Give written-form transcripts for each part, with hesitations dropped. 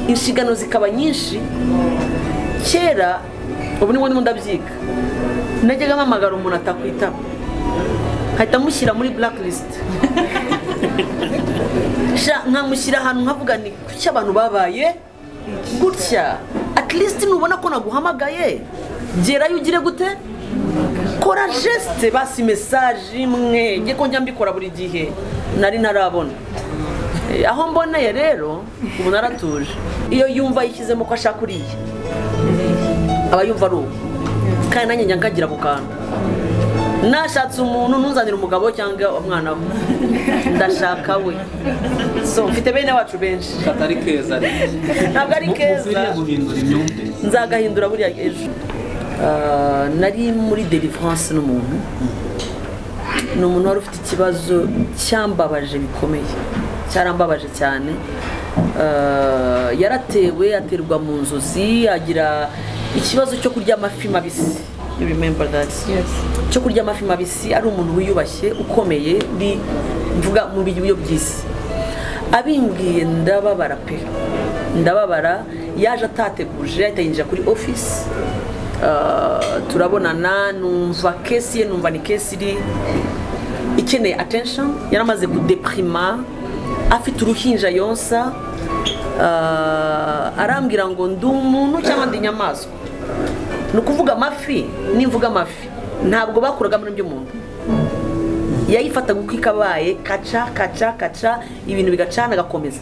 Inshingano zikaba nyinshi. Kera ubu nibwo ndimo ndabyiga, najyaga mpamagara umuntu atakwitaba nkahita mushyira muri blacklist, nkamushyira ahantu nkavuga ni kuki abantu babaye gutya. At least nubona ko naguhamagaye gerayo ugire gute, kora geste, basi message imwe. Nge ko njya mbikora buri gihe nari ntarabona aho mboneye. Rero ubu naratuje, iyo yumva yishyizemo ko ashaka uriya aba yumva ari uwo, kandi nanjye njya nkagira ako kantu. Nashatse umuntu ntuzanire umugabo cyangwa umwana we, ndashaka we. So mfite bene wacu benshi. Katari keza ntabwo ari keza, nzagahindura buriya ejo. Nari muri deliverance n'umuntu, ni umuntu wari ufite ikibazo cyambabaje bikomeye, cyarambabaje cyane. Yaratewe aterwa mu nzozi, agira ikibazo cyo kurya amafi mabisi. You remember that? Yes. Cyo kurya amafi mabisi, ari umuntu wiyubashye ukomeye, uri mvuga mu biryo by'isi. Abimbwiye ndababara pe, ndababara. Yaje atateguje, ahita yinjira kuri office. Turabonana, numva kesi ye, numva ni kesi iri ikeneye attention. Yaramaze kudeprima, afite uruhinja yonsa. Arambwira ngo ndi umuntu cyangwa ndi inyamaswa. Ni ukuvuga amafi, nimvuga amafi ntabwo bakuraga muri by'umuntu, yayifataga uko ikabaye, kaca kaca kaca, ibintu bigacana agakomeza,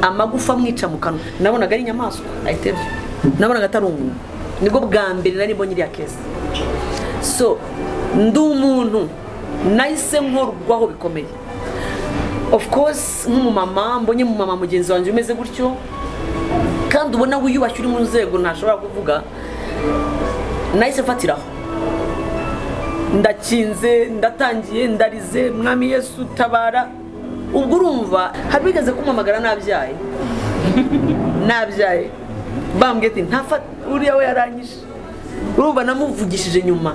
amagufa amwica mu kanwa. Nabonaga ari inyamaswa ayitebye, nabonaga atari umuntu. Nibwo bwa mbere nari mbonye iriya kesi. So ndi umuntu nahise nkorwaho bikomeye. Of course nk'umumama mbonye umumama mugenzi wanjye umeze gutyo, kandi ubona wiyubashye uri mu nzego ntashobora kuvuga, nahise mfatiraho, ndakinze, ndatangiye, ndarize, mwami Yesu tabara. Ubwo urumva hari bigeze kumpamagara nabyaye nabyaye, bambwiye ati ntafa uriya we yaranyishe. Urumva namuvugishije nyuma,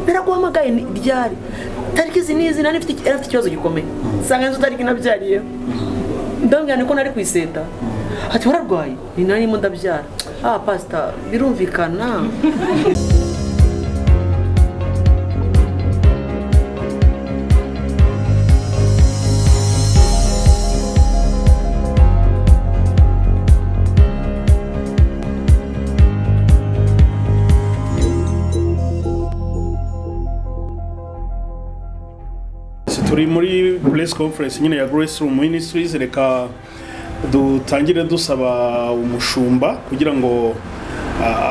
naraguhamagaye ryari, tariki izi n'izi, nari mfite ikibazo gikomeye, nsanga inzu tariki nabyariyeho, ndambwira niko nari kwiseta. Ati wararwaye? Ni narimo ndabyara. Ah pastor, birumvikana. Turi muri press conference nyine ya Grace Room Ministries. Reka dutangire dusaba umushumba kugira ngo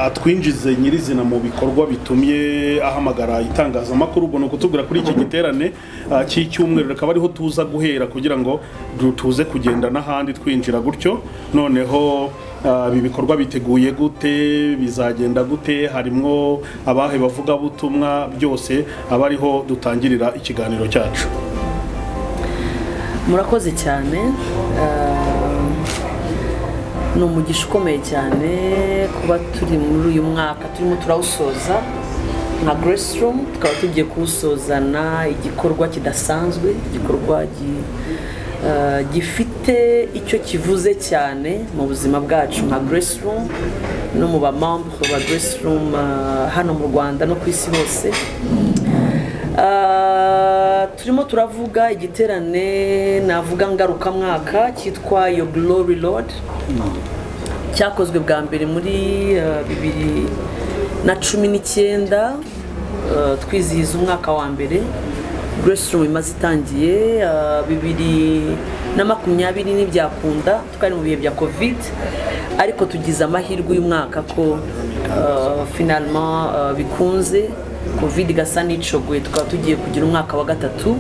atwinjize nyirizina mu bikorwa bitumye ahamagara itangazamakuru. Ubwo ni ukutubwira kuri iki giterane cy'icyumweru, reka bariho tuza guhera kugira ngo tuze kugenda n'ahandi twinjira gutyo. Noneho ibi bikorwa biteguye gute, bizagenda gute, harimwo abahe bavuga butumwa, byose abariho dutangirira ikiganiro cyacu. Murakoze cyane. Ni umugisha ukomeye cyane kuba turi muri uyu mwaka turimo turawusoza nka Grace Room, tukaba tugiye kuwusozana igikorwa kidasanzwe, igikorwa gifite icyo kivuze cyane mu buzima bwacu nka Grace Room no mu bamembre ba Grace Room hano mu Rwanda no ku isi hose. Turimo turavuga igiterane navuga ngarukamwaka cyitwa Your Glory Lord, cyakozwe bwa mbere muri 2019, twizihiza umwaka wa mbere Grace Room imaze itangiye. 2020 ntibyakunda, twari mu bihe bya Covid, ariko tugize amahirwe uyu mwaka ko finalement bikunze, Covid igasa n'icogoye, tukaba tugiye kugira umwaka wa gatatu.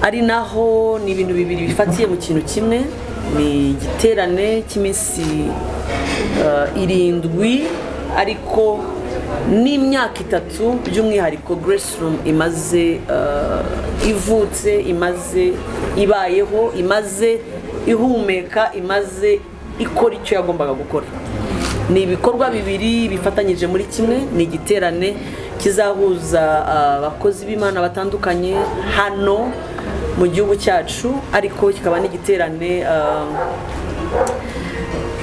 Ari naho ni ibintu bibiri bifatiye mu kintu kimwe, ni igiterane cy'iminsi 7 ariko n'imyaka 3 by'umwihariko Grace Room imaze ivutse, imaze ibayeho, imaze ihumeka, imaze ikora icyo yagombaga gukora. Ni ibikorwa bibiri bifatanyije muri kimwe, ni igiterane kizahuza abakozi b'Imana batandukanye hano mu gihugu cyacu, ariko kikaba n'igiterane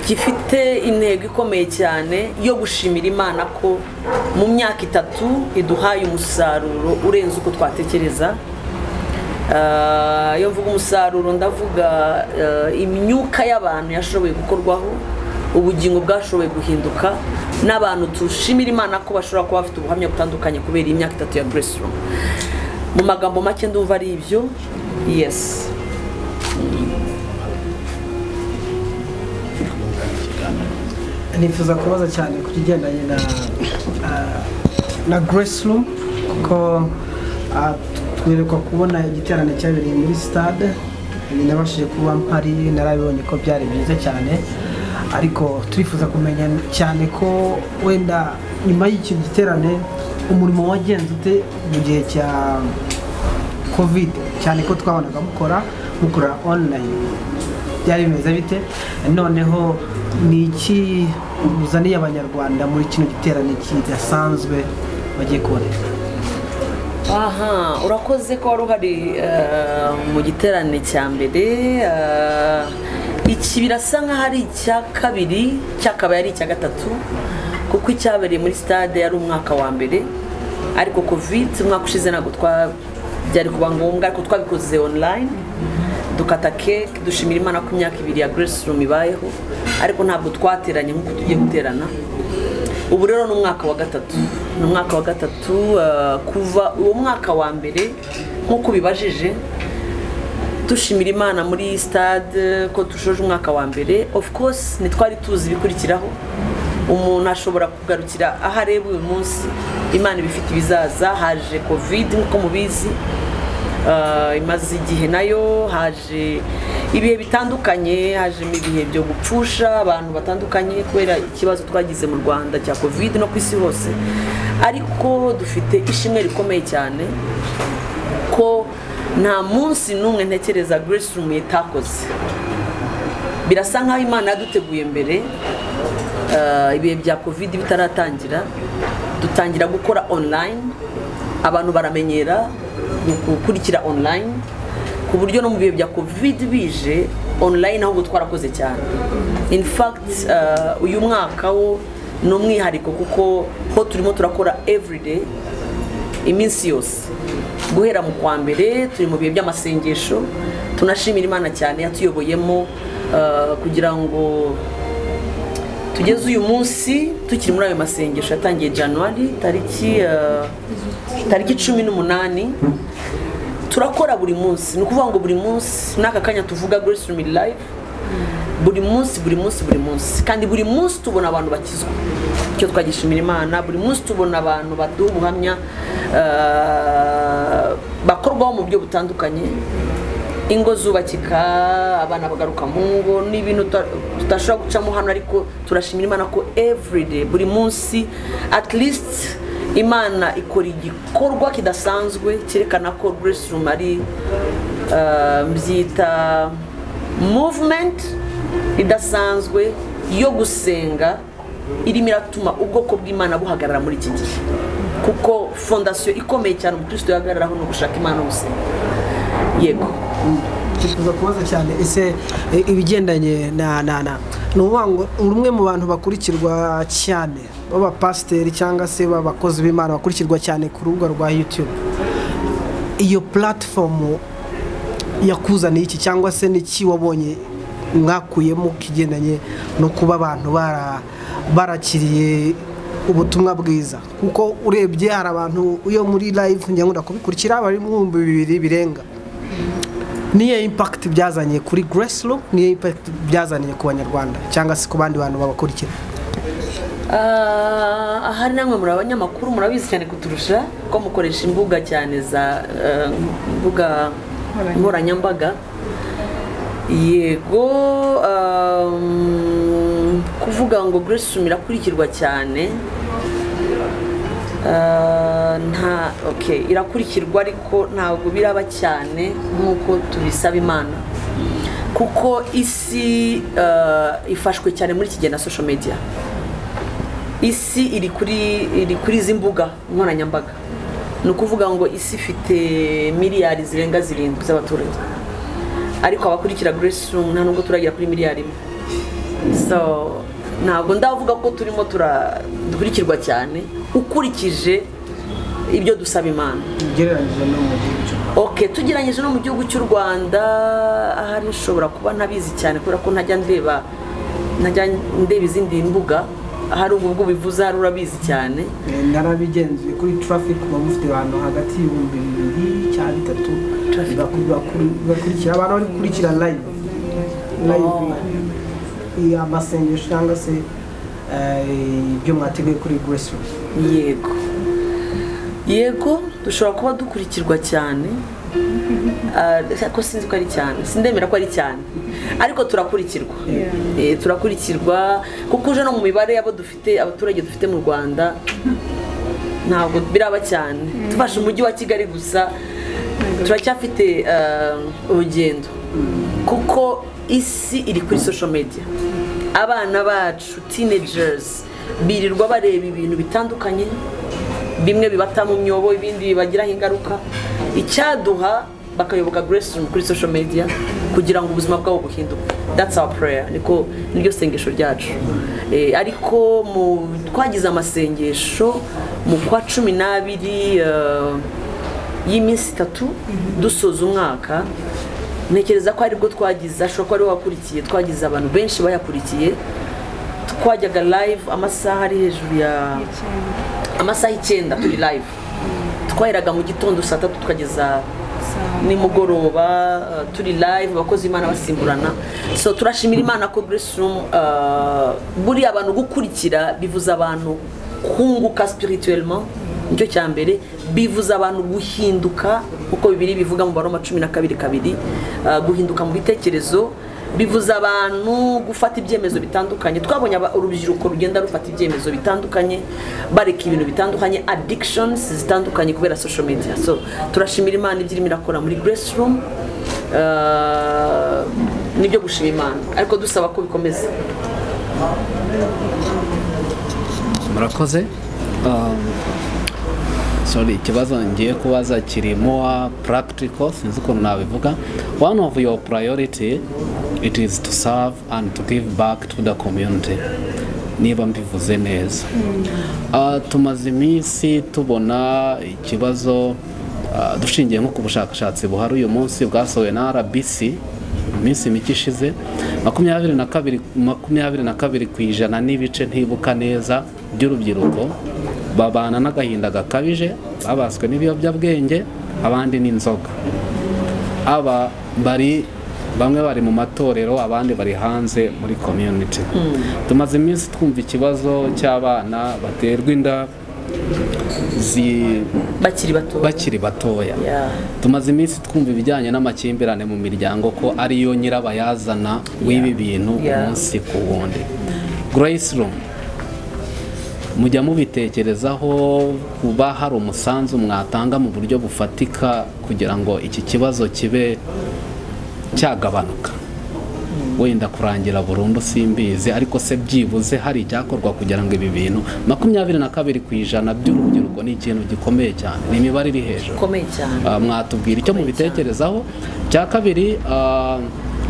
Gifite intego ikomeye cyane yo gushimira Imana ko mu myaka 3 iduhaye umusaruro urenze uko twatekereza. Iyo mvuga umusaruro ndavuga imyuka y'abantu yashoboye gukorwaho, ubugingo bwashoboye guhinduka, n'abantu tushimira Imana ko bashobora kuba bafite ubuhamya butandukanye kubera imyaka 3 ya Grace Room. Mu magambo make ndumva ari ibyo. Yes. Nifuza kubaza cyane ku kigendanye na Grace Room, kuko twerekwa kubona igiterane cyabereye muri stade, nabashije kuba mpari, narabibonye ko byari byiza cyane, ariko turifuza kumenya cyane ko wenda nyuma y'icyo giterane umurimo wagenze ute mu gihe cya Covid, cyane ko twabonaga mukora online, byari bimeze bite? Noneho ni iki muzaniye abanyarwanda muri kino giterane kidasanzwe bagiye kubona? Aha, urakoze ko wari uhari mu giterane cya mbere. Iki birasa nkaho ari icya kabiri, cyakabaye ari icya gatatu, kuko icyabereye muri stade yari umwaka wa mbere, ariko Covid umwaka ushize ntabwo byari kuba ngombwa, ariko twabikoze online, dukata cake, dushimira Imana ko imyaka 2 ya Grace Room ibayeho, ariko ntabwo twateranye nk'uko tugiye guterana. Ubu rero ni umwaka wa gatatu, ni umwaka wa gatatu kuva uwo mwaka wa mbere nk'uko bibajije, dushimira Imana muri stade ko dushoje umwaka wa mbere. Of course ntitwari tuzi ibikurikiraho, umuntu ashobora kugarukira aho areba uyu munsi, Imana ibifite ibizaza. Haje Covid nk'uko mubizi, imaze igihe nayo, haje ibihe bitandukanye, hajemo ibihe byo gupfusha abantu batandukanye kubera ikibazo twagize mu Rwanda cya Covid no ku isi hose, ariko dufite ishimwe rikomeye cyane ko nta munsi n'umwe ntekereza Grace Room itakoze. Birasa nkaho Imana yaduteguye mbere, ibihe bya Covid bitaratangira, dutangira gukora online, abantu baramenyera gukurikira online, ku buryo no mu bihe bya Covid bije online ahubwo twarakoze cyane. In fact uyu mwaka wo ni umwihariko kuko ho turimo turakora everyday, iminsi yose guhera mu kwa mbere turi mu bihe by'amasengesho. Tunashimira Imana cyane yatuyoboyemo kugira ngo tugeze uyu munsi tukiri muri ayo masengesho yatangiye January tariki 18. Turakora buri munsi, ni ukuvuga ngo buri munsi n'aka kanya tuvuga Grace Room live buri munsi, buri munsi, buri munsi, kandi buri munsi tubona abantu bakizwa, icyo twagishimira Imana. Buri munsi tubona abantu baduha ubuhamya, bakorwaho mu buryo butandukanye, ingo zubakika, abana bagaruka mu ngo, n'ibintu tutashobora gucamo hano, ariko turashimira Imana ko everyday, buri munsi at least Imana ikora igikorwa kidasanzwe cyerekana ko Grace Room ari mbyita movement idasanzwe yo gusenga, irimo iratuma ubwoko bw'Imana buhagarara muri iki gihe, kuko fondasiyo ikomeye cyane umukristo yahagararaho ni ugushaka Imana no gusenga. Yego. Twifuza kubaza cyane ese ibigendanye na ni ukuvuga ngo umwe mu bantu bakurikirwa cyane b'abapasiteri cyangwa se b'abakozi b'Imana bakurikirwa cyane ku rubuga rwa YouTube, iyo platform yakuzaniye iki cyangwa se n'iki wabonye mwakuyemo kigendanye no kuba abantu barakiriye ubutumwa bwiza? Kuko urebye hari abantu iyo muri live njya nkunda kubikurikira bari mu 2000 birenga. Niye impact byazanye kuri Grace Room, niye impact byazanye ku banyarwanda cyangwa se ku bandi bantu babakurikira? Ahari namwe muri abanyamakuru murabizi cyane kuturusha ko mukoresha imbuga cyane za imbuga nkoranyambaga. Yego, kuvuga ngo Grace Room irakurikirwa cyane, nta okay irakurikirwa, ariko ntabwo biraba cyane nkuko tubisaba Imana, kuko isi ifashwe cyane muri iki gihe na social media. Isi iri kuri izi mbuga nkoranyambaga, ni ukuvuga ngo isi ifite miliyari zirenga 7 z'abaturage, ariko abakurikira Grace Room nta nubwo turagera kuri miliyari 1. So ntabwo ndavuga ko turimo dukurikirwa cyane ukurikije ibyo dusaba Imana. Ugereranyije no mu gihugu cy'u Rwanda. Okay, tugereranyije no mu gihugu cy'u Rwanda, ahari nshobora kuba ntabizi cyane kubera ko ntajya ndeba izindi mbuga. Ahari ubwo bivuze hari urabizi cyane. Narabigenzuye kuri traffic muba mufite abantu hagati y'2000 cyangwa 3000 bakurikira, abantu bari gukurikira live amasengesho cyangwa se ibyo mwateguye kuri Grace Room. Yego dushobora kuba dukurikirwa cyane, ko sinzi ko ari cyane, sindemera ko ari cyane, ariko turakurikirwa. Turakurikirwa kuko uje no mu mibare y'abo dufite, abaturage dufite mu Rwanda ntabwo biraba cyane. Tufashe umujyi wa Kigali gusa turacyafite urugendo, kuko isi iri kuri social media. Abana bacu teenagers birirwa bareba ibintu bitandukanye, bimwe bibata mu myobo, ibindi bibagiraho ingaruka. Icyaduha bakayoboka Grace Room kuri social media kugira ngo ubuzima bwabo buhinduke. That's our prayer, niko niryo sengesho ryacu. Ariko twagize amasengesho mu kwa 12 y'iminsi 3 dusoza umwaka. Ntekereza ko aribwo twagize, ashobora kuba ari wakurikiye, twagize abantu benshi bayakurikiye. Twajyaga live amasaha ari hejuru ya amasaha 9 turi live. Twaheraga mu gitondo saa 3 tukageza nimugoroba turi live, abakozi Imana basimburana. So turashimira Imana ko Grace Room buri abantu gukurikira bivuza abantu kunguka spirituellement, nicyo cya mbere, bivuza abantu guhinduka uko Bibiliya bivuga mu Baroma 12:2, guhinduka mu bitekerezo, bivuza abantu gufata ibyemezo bitandukanye. Twabonye urubyiruko rugenda rufata ibyemezo bitandukanye, bareka ibintu bitandukanye, addictions zitandukanye kubera social media. So turashimira Imana ibyo irimo irakora muri Grace Room, nibyo gushima Imana, ariko dusaba ko bikomeza. Murakoze. Sorry, ikibazo ngiye kubaza kiri more practical, sinzi ukuntu nabivuga. One of your priority it is to serve and to give back to the community. Niba mbivuze neza. Tumaze iminsi tubona ikibazo dushingiye nko ku bushakashatsi buhari uyu munsi bwasohowe na RBC iminsi mike ishize, 22% n'ibice ntibuka neza by'urubyiruko babana n'agahinda gakabije, babaswe n'ibiyobyabwenge, abandi n'inzoga. Aba bari bamwe bari mu matorero, abandi bari hanze muri community. Tumaze iminsi twumva ikibazo cy'abana baterwa inda bakiri batoya. Tumaze iminsi twumva ibijyanye n'amakimbirane mu miryango ko ariyo nyirabayazana w'ibi bintu umunsi ku wundi. Grace Room mujya mubitekerezaho kuba hari umusanzu mwatanga mu buryo bufatika kugira ngo iki kibazo kibe cyagabanuka, wenda kurangira burundu simbizi, ariko se byibuze hari icyakorwa kugira ngo ibi bintu 22% by'urubyiruko ni ikintu gikomeye cyane, ni imibare iri hejuru ikomeye cyane. Mwatubwira icyo mubitekerezaho. Cya kabiri,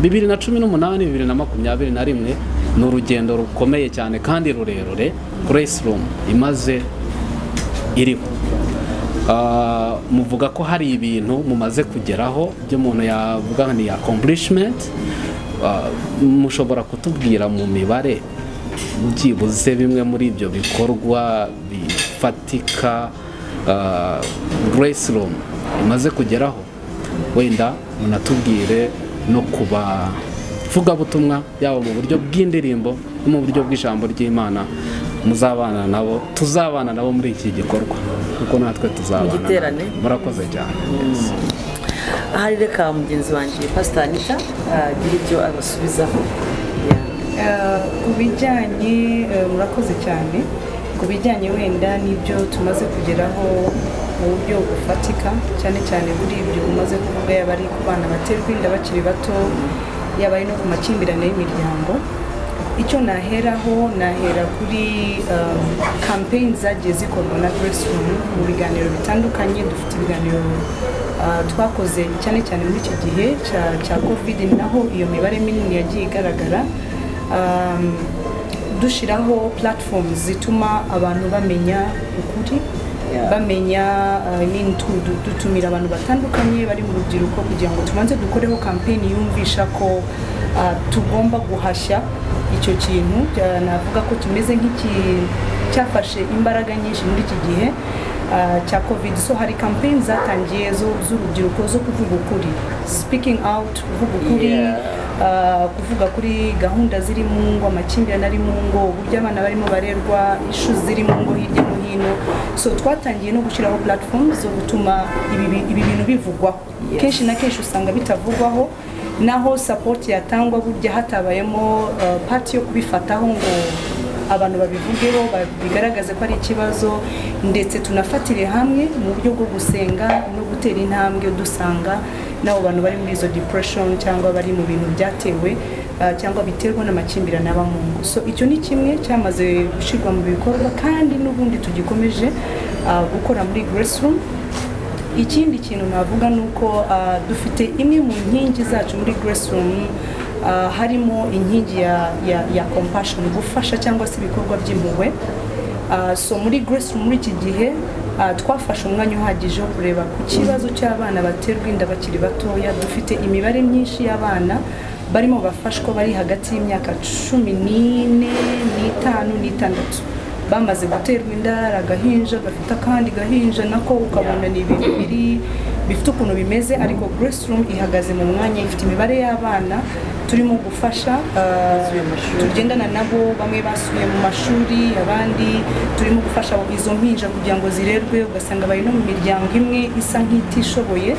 2018 2021 ni urugendo rukomeye cyane kandi rurerure Grace Room imaze iriho. Muvuga ko hari ibintu mumaze kugeraho byo umuntu yavuga ni accomplishment. Mushobora kutubwira mu mibare byibuze bimwe muri ibyo bikorwa bifatika Grace Room imaze kugeraho, wenda munatubwire no kuba vugabutumwa yaba mu buryo bw'indirimbo no mu buryo bw'ijambo ry'Imana muzabana nabo, tuzabana nabo muri iki gikorwa kuko natwe tuzabana. Murakoze cyane. Ahari reka mugenzi wanjye Pastor Anita agira ibyo abasubizaho. Ku bijyanye, murakoze cyane, ku bijyanye wenda n'ibyo tumaze kugeraho mu buryo bufatika, cyane cyane buri ibyo umaze kuvuga, yaba ari ku bana baterwa inda bakiri bato, yaba ari no ku makimbirane y'imiryango. Icyo naheraho, nahera kuri campaign zagiye zikorwa na Grace Room mu biganiro bitandukanye. Dufite ibiganiro twakoze cyane cyane muri iki gihe cya COVID, naho iyo mibare minini yagiye igaragara. Dushiraho platforms zituma abantu bamenya ukuri, bamenya, I mean, dutumira abantu batandukanye bari mu rubyiruko kugira ngo tubanze dukoreho campaign yumvisha ko tugomba guhashya icyo kintu. Navuga ko kimeze nk'iki cyafashe imbaraga nyinshi muri iki gihe cya COVID. So hari campaign zatangiye z'urubyiruko zo kuvuga ukuri, speaking out, kuvuga ukuri, kuvuga kuri gahunda ziri mu ngo, amakimbirane ari mu ngo, uburyo abana barimo barerwa, issues ziri mu ngo hirya no hino. So twatangiye no gushyiraho platforms zo gutuma ibi bintu bivugwaho. Kenshi na kenshi usanga bitavugwaho, naho support yatangwa burya hatabayemo part yo kubifataho ngo abantu babivugeho, bigaragaze ko ari ikibazo, ndetse tunafatire hamwe mu buryo bwo gusenga no gutera intambwe dusanga n'abo bantu bari muri izo depression cyangwa bari mu bintu byatewe cyangwa biterwa n'amakimbirane aba mu ngo. So icyo ni kimwe cyamaze gushyirwa mu bikorwa kandi n'ubundi tugikomeje gukora muri Grace Room. Ikindi kintu navuga ni uko dufite imwe mu nkingi zacu muri Grace Room, harimo inkingi ya compassion, gufasha cyangwa se ibikorwa by'impuhwe. So muri Grace Room muri iki gihe twafashe umwanya uhagije wo kureba ku kibazo cy'abana baterwa inda bakiri batoya. Dufite imibare myinshi y'abana barimo bafashwa bari hagati y'imyaka 14, 5 n'6 bamaze guterwa inda, ari agahinja gafite akandi gahinja nako, ukabona ni ibintu biri bifite ukuntu bimeze. Ariko Grace Room ihagaze mu mwanya, ifite imibare y'abana turimo gufasha, tugendana nabo, bamwe basubiye mu mashuri, abandi turimo gufasha izo mpinja kugira ngo zirerwe, ugasanga bari no mu miryango imwe isa nk'itishoboye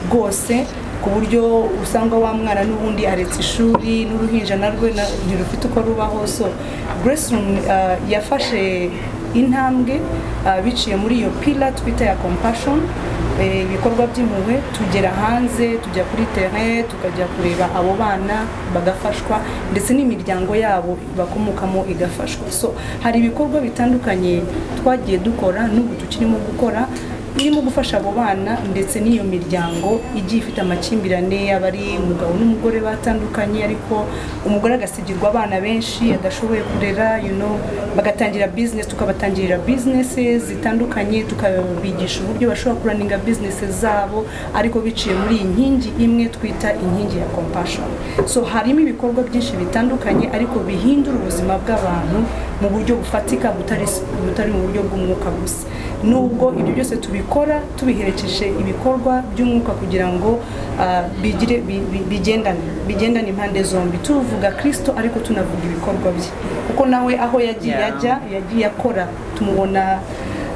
rwose, ku buryo usanga wa mwana n'ubundi aretse ishuri n'uruhinja narwo ntirufite uko rubaho. So Grace Room yafashe intambwe biciye muri iyo pillar twita ya compassion, ibikorwa by'impuhwe. Tugera hanze, tujya kuri terrain, tukajya kureba abo bana bagafashwa, ndetse n'imiryango yabo bakomokamo igafashwa. So hari ibikorwa bitandukanye twagiye dukora n'ubu tukirimo gukora, birimo gufasha abo bana ndetse n'iyo miryango igiye ifite amakimbirane, yaba ari umugabo n'umugore batandukanye ariko umugore agasigirwa abana benshi adashoboye kurera, bagatangira business, tukabatangirira businesses zitandukanye, tukabigisha uburyo bashobora kurunninga businesses zabo, ariko biciye muri iyi nkingi imwe twita inkingi ya compassion. So harimo ibikorwa byinshi bitandukanye ariko bihindura ubuzima bw'abantu mu buryo bufatika, butari mu buryo bw'umwuka gusa, nubwo ibyo byose tubikora tubiherekeje ibikorwa by'umwuka kugira ngo bigire bigendane impande zombi, tuvuga Kristo ariko tunavuga ibikorwa bye, kuko nawe aho yagiye ajya, yagiye akora, tumubona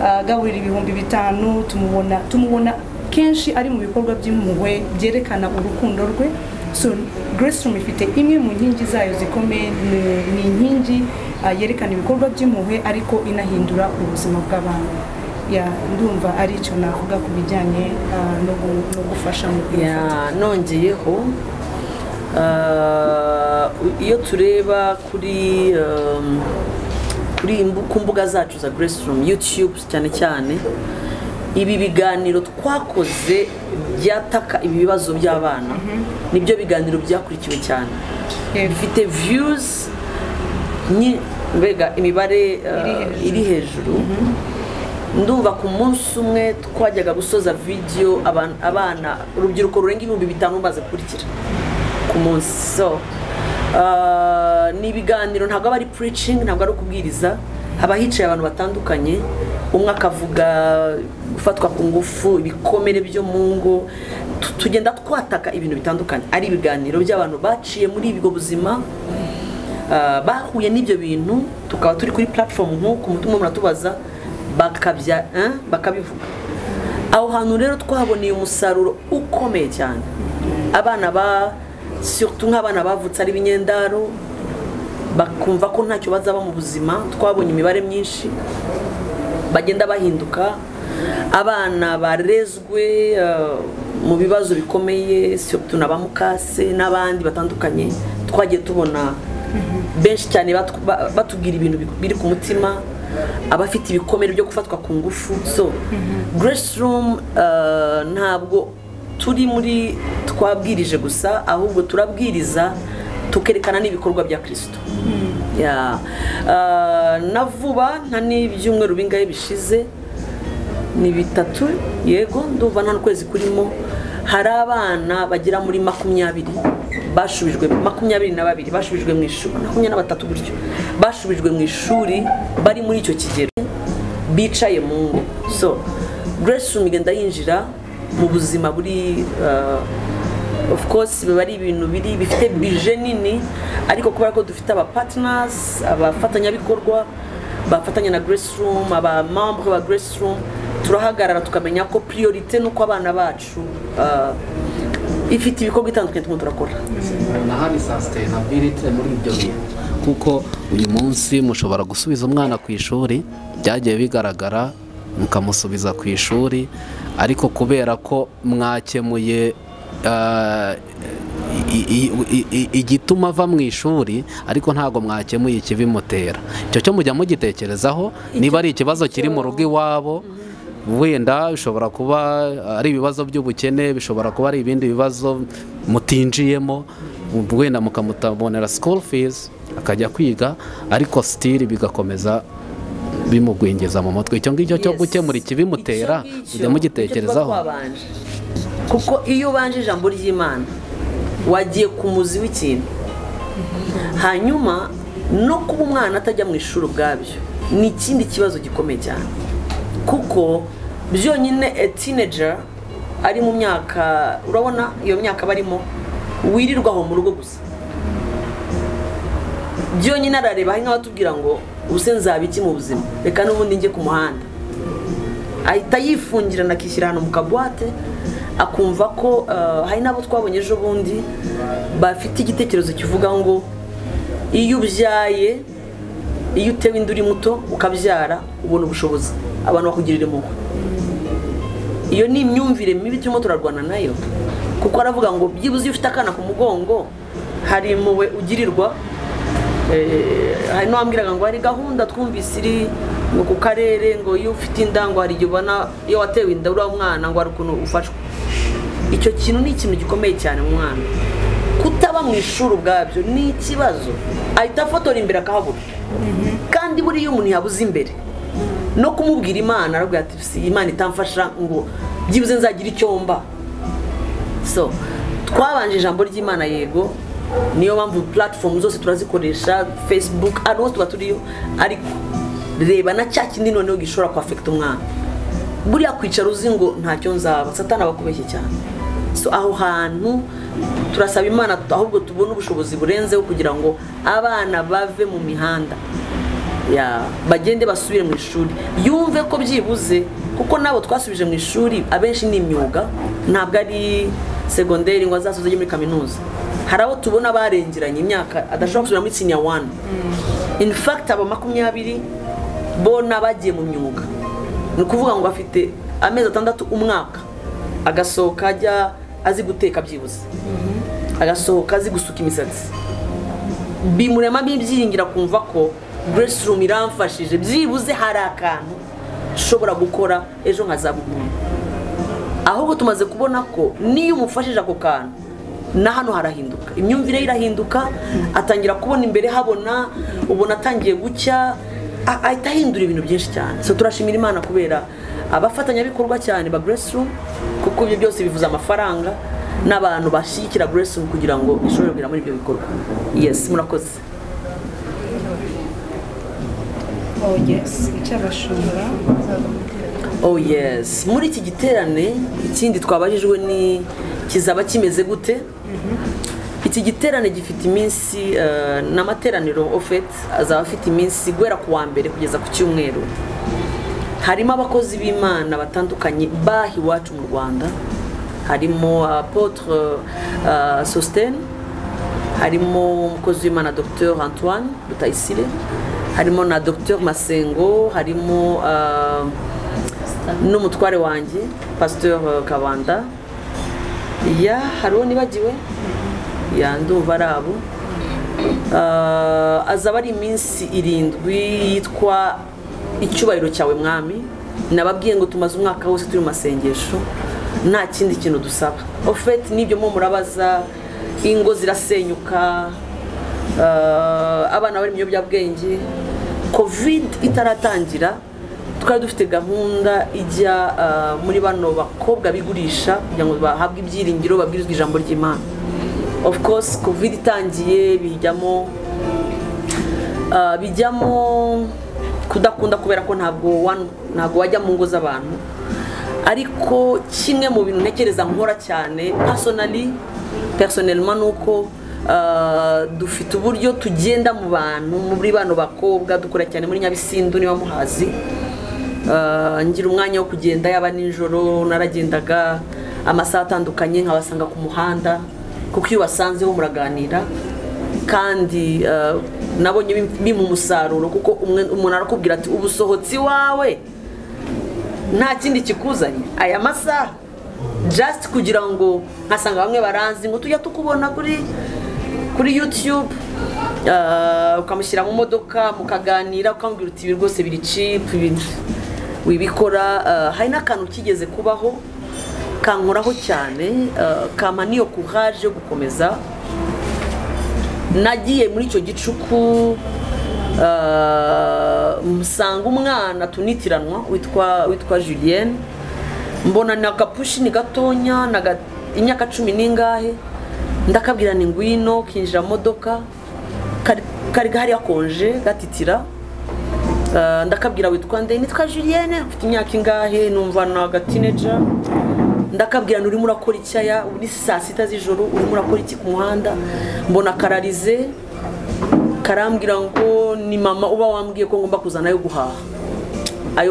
agaburira 5000, tumubona kenshi ari mu bikorwa by'impuhwe byerekana urukundo rwe. So Grace Room ifite imwe mu nkingi zayo zikomeye, ni inkingi yerekana ibikorwa by'impuhwe ariko inahindura ubuzima bw'abantu. Ya, ndumva ari icyo navuga ku bijyanye no gufasha mu Ya, bifatika. Nongeyeho, iyo tureba kuri ku mbuga zacu za Grace Room, YouTube cyane cyane, ibi biganiro twakoze byataka ibi bibazo by'abana nibyo biganiro byakurikiwe cyane, bifite views mbega imibare Iri hejuru. Iri hejuru. Ndumva ku munsi umwe twajyaga gusoza video, abana, urubyiruko rurenga 5000 bamaze gukurikira ku munsi. So ni ibiganiro, ntabwo aba ari preaching, ntabwo ari ukubwiriza, haba hicaye abantu batandukanye, umwe akavuga gufatwa ku ngufu, ibikomere byo mu ngo. Tugenda twataka ibintu bitandukanye, ari ibiganiro by'abantu baciye muri ubwo buzima, bahuye n'ibyo bintu, tukaba turi kuri platform nk'uku umutima muratubaza, bakabya bakabivuga. Aho hantu rero twahaboneye umusaruro ukomeye cyane. Abana ba surtout nk'abana bavutse ari ibinyendaro, bakumva ko ntacyo bazaba mu buzima, twabonye imibare myinshi bagenda bahinduka. Abana barezwe mu bibazo bikomeye, surtout na ba mukase n'abandi batandukanye, twagiye tubona benshi cyane batubwira ibintu biri ku mutima, abafite ibikomere byo gufatwa ku ngufu. So Grace Room ntabwo turi muri twabwirije gusa, ahubwo turabwiriza. Tukerekana n'ibikorwa bya Kristo. Ya na vuba nta n'ibyumweru bingahe bishize, ni bitatu, yego ndumva nta n'ukwezi kurimo, hari abana bagera muri 20 bashubijwe, 22 bashubijwe mu ishuri, 23 gutyo bashubijwe mu ishuri bari muri icyo kigero bicaye mu ngo. So Grace Room igenda yinjira mu buzima buri of course biba ari ibintu biri bifite budget nini, ariko kubera ko dufite aba partners, abafatanyabikorwa bafatanya na Grace Room, aba membre ba Grace Room, turahagarara tukamenya ko priorité nuko abana bacu ifite ibikorwa bitandukanye turimo turakora. Na hari sustainability muri ibyo bintu, kuko uyu munsi mushobora gusubiza umwana ku ishuri, byagiye bigaragara mukamusubiza ku ishuri, ariko kubera ko mwakemuye igituma ava mu ishuri, ariko ntago mwakemuye ikibimutera. Icyo cyo mujya mugitekerezaho, niba ari ikibazo kiri mu rugo iwabo, wenda bishobora kuba ari ibibazo by'ubukene, bishobora kuba ari ibindi bibazo mutinjiyemo, wenda mukamutabonera school fees akajya kwiga, ariko still bigakomeza bimugwingiza mu mutwe. Icyo ngicyo cyo gukemura ikibimutera mujya mugitekerezaho, kuko iyo ubanje ijambo ry'Imana wagiye ku muzi w'ikintu. Hanyuma no kuba umwana atajya mu ishuri ubwabyo ni ikindi kibazo gikomeye cyane, kuko byonyine a teenager ari mu myaka, urabona iyo myaka barimo wirirwa aho mu rugo gusa, byonyine arareba hari nk'abatubwira ngo ubuse nzaba iki mu buzima, reka n'ubundi njye ku muhanda, ahita yifungirana akishyira ahantu mu kabwate, akumva ko hari n'abo twabonye ejo bundi bafite igitekerezo kivuga ngo iyo ubyaye, iyo utewe inda uri muto ukabyara ubona ubushobozi, abantu bakugirira impuhwe. Iyo ni imyumvire mibi turimo turarwana nayo, kuko aravuga ngo byibuze iyo ufite akana ku mugongo hari impuhwe ugirirwa. Hari n'uwambwiraga ngo hari gahunda twumvise iri ngo ku karere, ngo iyo ufite inda ngo hari igihe ubona iyo watewe inda uriya mwana ngo hari ukuntu ufashwa. Icyo kintu ni ikintu gikomeye cyane mu mwana. Kutaba mu ishuri ubwabyo ni ikibazo, ahita afotora imbere akahabura. Kandi buriya umuntu yabuze imbere no kumubwira Imana arabwira ati si Imana itamfasha ngo byibuze nzagira icyo mba. So twabanje ijambo ry'Imana, yego niyo mpamvu platform zose turazikoresha, Facebook ahantu hose tuba turiyo, ariko reba na cya kindi noneho gishobora kwafekita umwana. Buriya kwicara uzi ngo ntacyo nzaba, Satani abakubeshye cyane. So aho hantu turasaba Imana ahubwo tubone ubushobozi burenzeho kugira ngo abana bave mu mihanda, ya bagende basubire mu ishuri, yumve ko byibuze, kuko nabo twasubije mu ishuri abenshi ni imyuga, ntabwo ari segonderi ngo azasoze muri kaminuza. Hari abo tubona barengeranye imyaka adashobora gusubira muri senior 1. In fact abo 20 bo nabagiye mu myuga, ni ukuvuga ngo afite amezi 6 umwaka, agasohoka ajya azi guteka byibuze, agasohoka azi gusuka imisatsi, bimurema bibyiringira kumva ko Grace Room iramfashije, byibuze hari akantu nshobora gukora ejo nkazaba umuntu. Ahubwo tumaze kubona ko niyo umufashije ako kantu na hano harahinduka, imyumvire irahinduka, atangira kubona imbere habona, ubona atangiye gucya, ahita ahindura ibintu byinshi cyane. So turashimira Imana kubera abafatanyabikorwa cyane ba Grace Room, kuko ibyo byose bivuza amafaranga n'abantu bashyigikira Grace Room kugira ngo ishobore kugera muri ibyo bikorwa. Yes, murakoze. Oh yes, icyabashumba. Oh yes, muri iki giterane ikindi twabajijwe ni kizaba kimeze gute? Iki giterane gifite iminsi n'amateraniro ofet azaba afite iminsi guhera ku wa mbere kugeza ku cyumweru. Harimo abakozi b'Imana batandukanye bahi iwacu mu Rwanda, harimo Apotre Sosten, harimo umukozi w'Imana Dr Antoine Rutayisire, harimo na Dr Masengo, harimo n'umutware wanjye Pasteur Kabanda. Ya hariho nibagiwe ya ndumva ari abo. Azaba ari iminsi 7 yitwa icyubahiro cyawe mwami. Nababwiye ngo tumaze umwaka wose turi mu masengesho nta kindi kintu dusaba. Ofet nibyo mu murabaza, ingo zirasenyuka, Abana bari mu biyobyabwenge. Covid itaratangira twari dufite gahunda ijya muri bano bakobwa bigurisha kugira ngo bahabwe ibyiringiro, babwirizwe ijambo ry'Imana. Of course Covid itangiye bijyamo kudakunda kubera ko ntabwo wajya mu ngo z'abantu. Ariko kimwe mu bintu ntekereza nkora cyane personnellement nuko dufite uburyo tugenda mu bantu, muri bano bakobwa dukora cyane muri Nyabisindu niba muhazi. Ngira umwanya wo kugenda yaba nijoro, naragendaga amasaha atandukanye nkabasanga ku muhanda, kuko iyo basanzeho muraganira kandi nabonye bimu umusaruro, kuko umuntu arakubwira ati ubusohotsi wawe nta kindi kikuzanye aya masaha, just kugira ngo nkasanga bamwe baranzi ngo tujya tukubona kuri YouTube, ukamushyira mu modoka mukaganira, ukamubwira uti ibi rwose biri cheap, wibikora. Hari n'akantu kigeze kubaho kankoraho cyane, kampa niyo courage yo gukomeza. Nagiye muri icyo gicuku musanga umwana tunitiranwa witwa Julienne, mbona na kapushini gatonya imyaka 10 n'ingahe, ndakabwira ni ngwino, kinjira modoka kari gahari yakonje gatitira. Ndakabwira witwa nde, nitwa Julienne, mfite imyaka ingahe, numva na teenager. Ndakabwira urimo urakora icyaya, uri saa 6 z'ijoro urimo urakora iki ku muhanda? Mbona kararize, karambwira ngo ni mama uba wambwiye ko ngomba kuzana ayo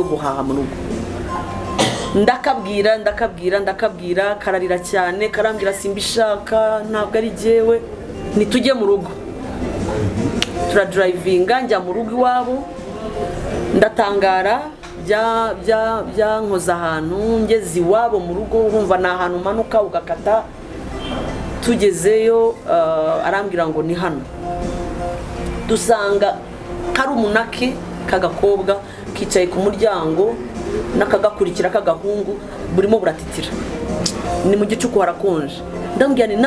guhaha mu rugo. Ndakabwira kararira cyane, karambwira simbishaka, ntabwo ari jyewe, nitujye mu rugo. Turadrivinga njya mu rugo iwabo, ndatangara byankoza ahantu ngeze iwabo mu rugo, urumva ni ahantu umanuka ugakata. Tugezeyo arambwira ngo ni hano, dusanga karumunake k'agakobwa kicaye ku muryango n'akagakurikira k'agahungu burimo buratitira, ni mu gicuku harakonje. Ndambwira ni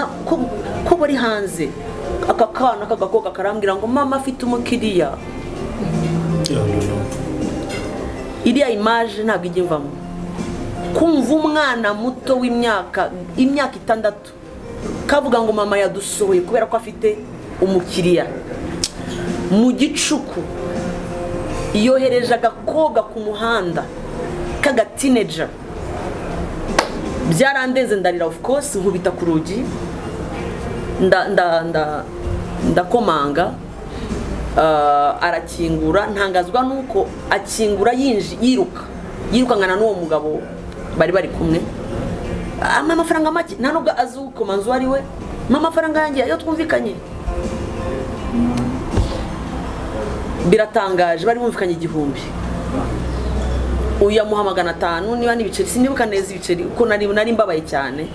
ko bari hanze, aka kana k'agakobwa karambwira ngo mama afite umukiriya. Iriya image ntabwo ijya imvamo. Kumva umwana muto w'imyaka 6 kavuga ngo mama yadusohoye kubera ko afite umukiriya mu gicuku, yohereje agakobwa ku muhanda kaga teenager. Byarandenze ndarira, of course nkubita ku rugi, ndakomanga, arakingura. Ntangazwa nuko akingura yirukankana n'uwo mugabo bari kumwe. Ama amafaranga make, nta nubwo azi ukomanzu ari we, mama amafaranga yanjye ayo twumvikanye. Biratangaje, bari bumvikanye 1000, uyamuha 500 niba n'ibiceri, sinibuka neza ibiceri uko nari mbabaye cyane.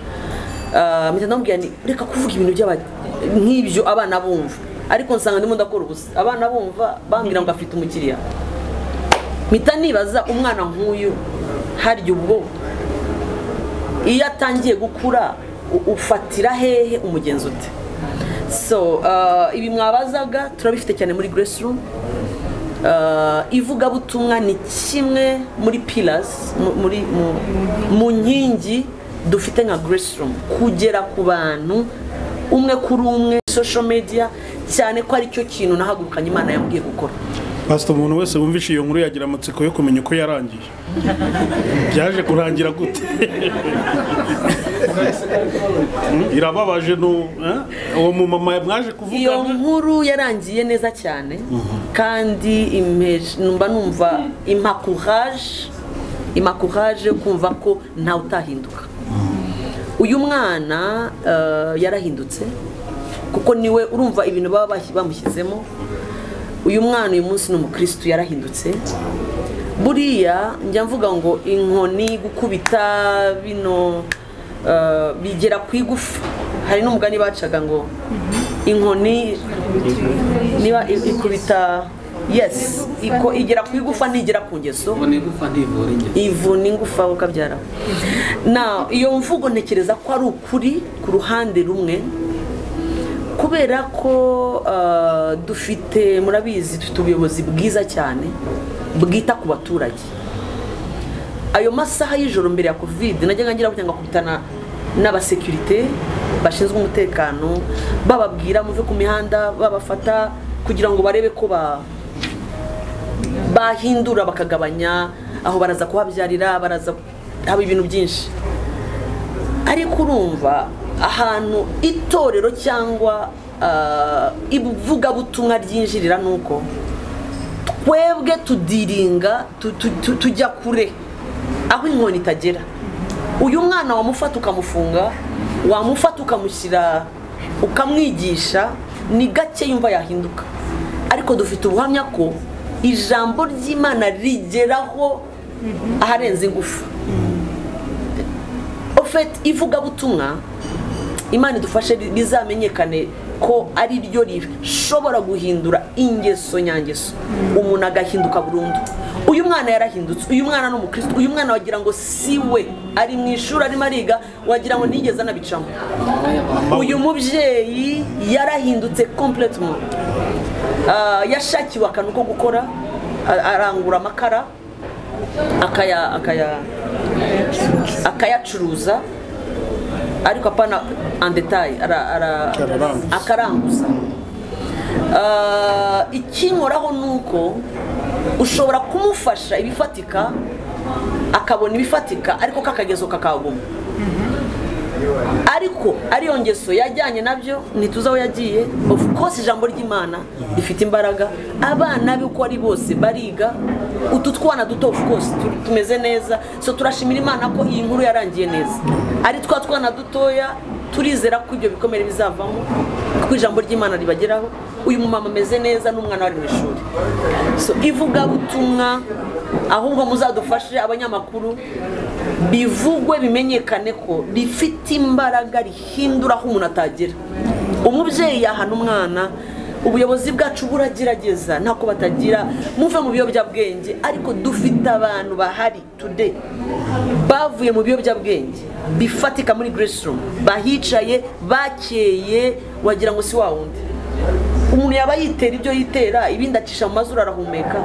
Mpita ndamubwira nti reka kuvuga ibintu nk'ibyo abana bumva, ariko nsanga ndimo ndakora ubusa, abana bumva bambwira ngo afite umukiriya. Mpita nibaza umwana nk'uyu harya ubwo iyo atangiye gukura ufatira hehe umugenzi ute? So ibi mwabazaga turabifite cyane muri Grace Room. Ivugabutumwa ni kimwe muri pillars, mu nkingi dufite nka Grace Room, kugera ku bantu umwe kuri umwe, social media cyane ko ari cyo kintu nahagurukanye Imana yambwiye gukora. Pastor, umuntu wese wumvishe iyo nkuru yagira amatsiko yo kumenya uko yarangiye. Byaje kurangira gute? Irababaje no uwo mumama mwaje kuvugana. Iyo nkuru yarangiye neza cyane kandi numva numva impa courage kumva ko nta utahinduka. Uyu mwana yarahindutse kuko niwe urumva ibintu baba bamushyizemo. Uyu mwana uyu munsi ni umukristo, yarahindutse. Buriya njya mvuga ngo inkoni gukubita bino bigera ku igufa. Hari n'umugani bacaga ngo inkoni niba ikubita, yes, iko igera ku igufa ntigera ku ngeso. Ivuna ingufa ukabyara. Now iyo mvugo ntekereza ko ari ukuri ku ruhande rumwe, Kubera ko dufite, murabizi, dufite ubuyobozi bwiza cyane bwita ku baturage. Ayo masaha y'ijoro mbere ya Covid najyaga ngira kugira ngo akubitana n'abasekirite bashinzwe umutekano, bababwira muve ku mihanda, babafata kugira ngo barebe ko bahindura bakagabanya aho baraza kuhabyarira, baraza haba ibintu byinshi. Ariko urumva ahantu itorero cyangwa ivugabutumwa ryinjirira nuko twebwe tudiringa tujya kure aho inkoni itagera. Uyu mwana wamufata ukamufunga, wamufata ukamushyira, ukamwigisha, ni gake yumva yahinduka. Ariko dufite ubuhamya ko ijambo ry'Imana rigeraho aharenze ingufu. En fait, ivugabutumwa Imana idufashe bizamenyekane ko ari ryo rishobora guhindura ingeso nyangeso, umuntu agahinduka burundu. Uyu mwana yarahindutse, uyu mwana ni umukristo, uyu mwana wagira ngo si we, ari mu ishuri arimo ariga, wagira ngo nigeze anabicamo. Uyu mubyeyi yarahindutse complètement. Yashakiwe akantu ko gukora, arangura amakara akayacuruza, ariko apana en detail, akaranguza. Ikinkoraho nuko ushobora kumufasha ibifatika, akabona ibifatika, ariko kakagezo kakaguma. Ariko ariyo ngeso yajyanye nabyo, ntituzi aho yagiye. Of course ijambo ry'Imana rifite imbaraga, abana be uko ari bose bariga, utu twana duto of course tumeze neza. So turashimira Imana ko iyi nkuru yarangiye neza. Ari twa twana dutoya, turizera ko ibyo bikomere bizavamo, kuko ijambo ry'Imana ribageraho. Uyu mumama ameze neza n'umwana wari mu ishuri. So ivugabutumwa ahubwo muzadufashe abanyamakuru, bivugwe bimenyekane ko rifite imbaraga rihindura aho umuntu atagera. Umubyeyi yahana umwana, ubuyobozi bwacu buragerageza ntako batagira, muve mu biyobyabwenge, ariko dufite abantu bahari today bavuye mu biyobyabwenge bifatika muri Grace Room, bahicaye bakeye, wagira ngo si wa wundi. Umuntu yaba yitera ibyo yitera, ibindi acisha mu mazuru arahumeka,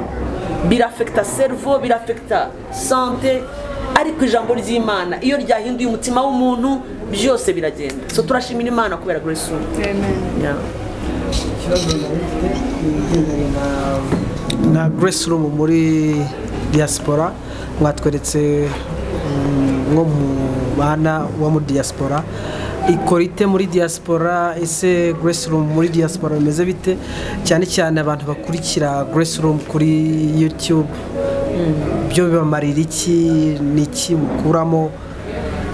birafekta cerveau, birafekta santé. Ariko ijambo ry'Imana iyo ryahinduye umutima w'umuntu byose biragenda. So turashimira Imana kubera Grace Room. Amen. Yeah. Na Grace Room muri diaspora mwatweretse nko mu bana wa muri diaspora, ikora ite muri diaspora? Ese Grace Room muri diaspora bimeze bite? Cyane cyane abantu bakurikira Grace Room kuri YouTube, byo bibamarira iki? Niki mukuramo?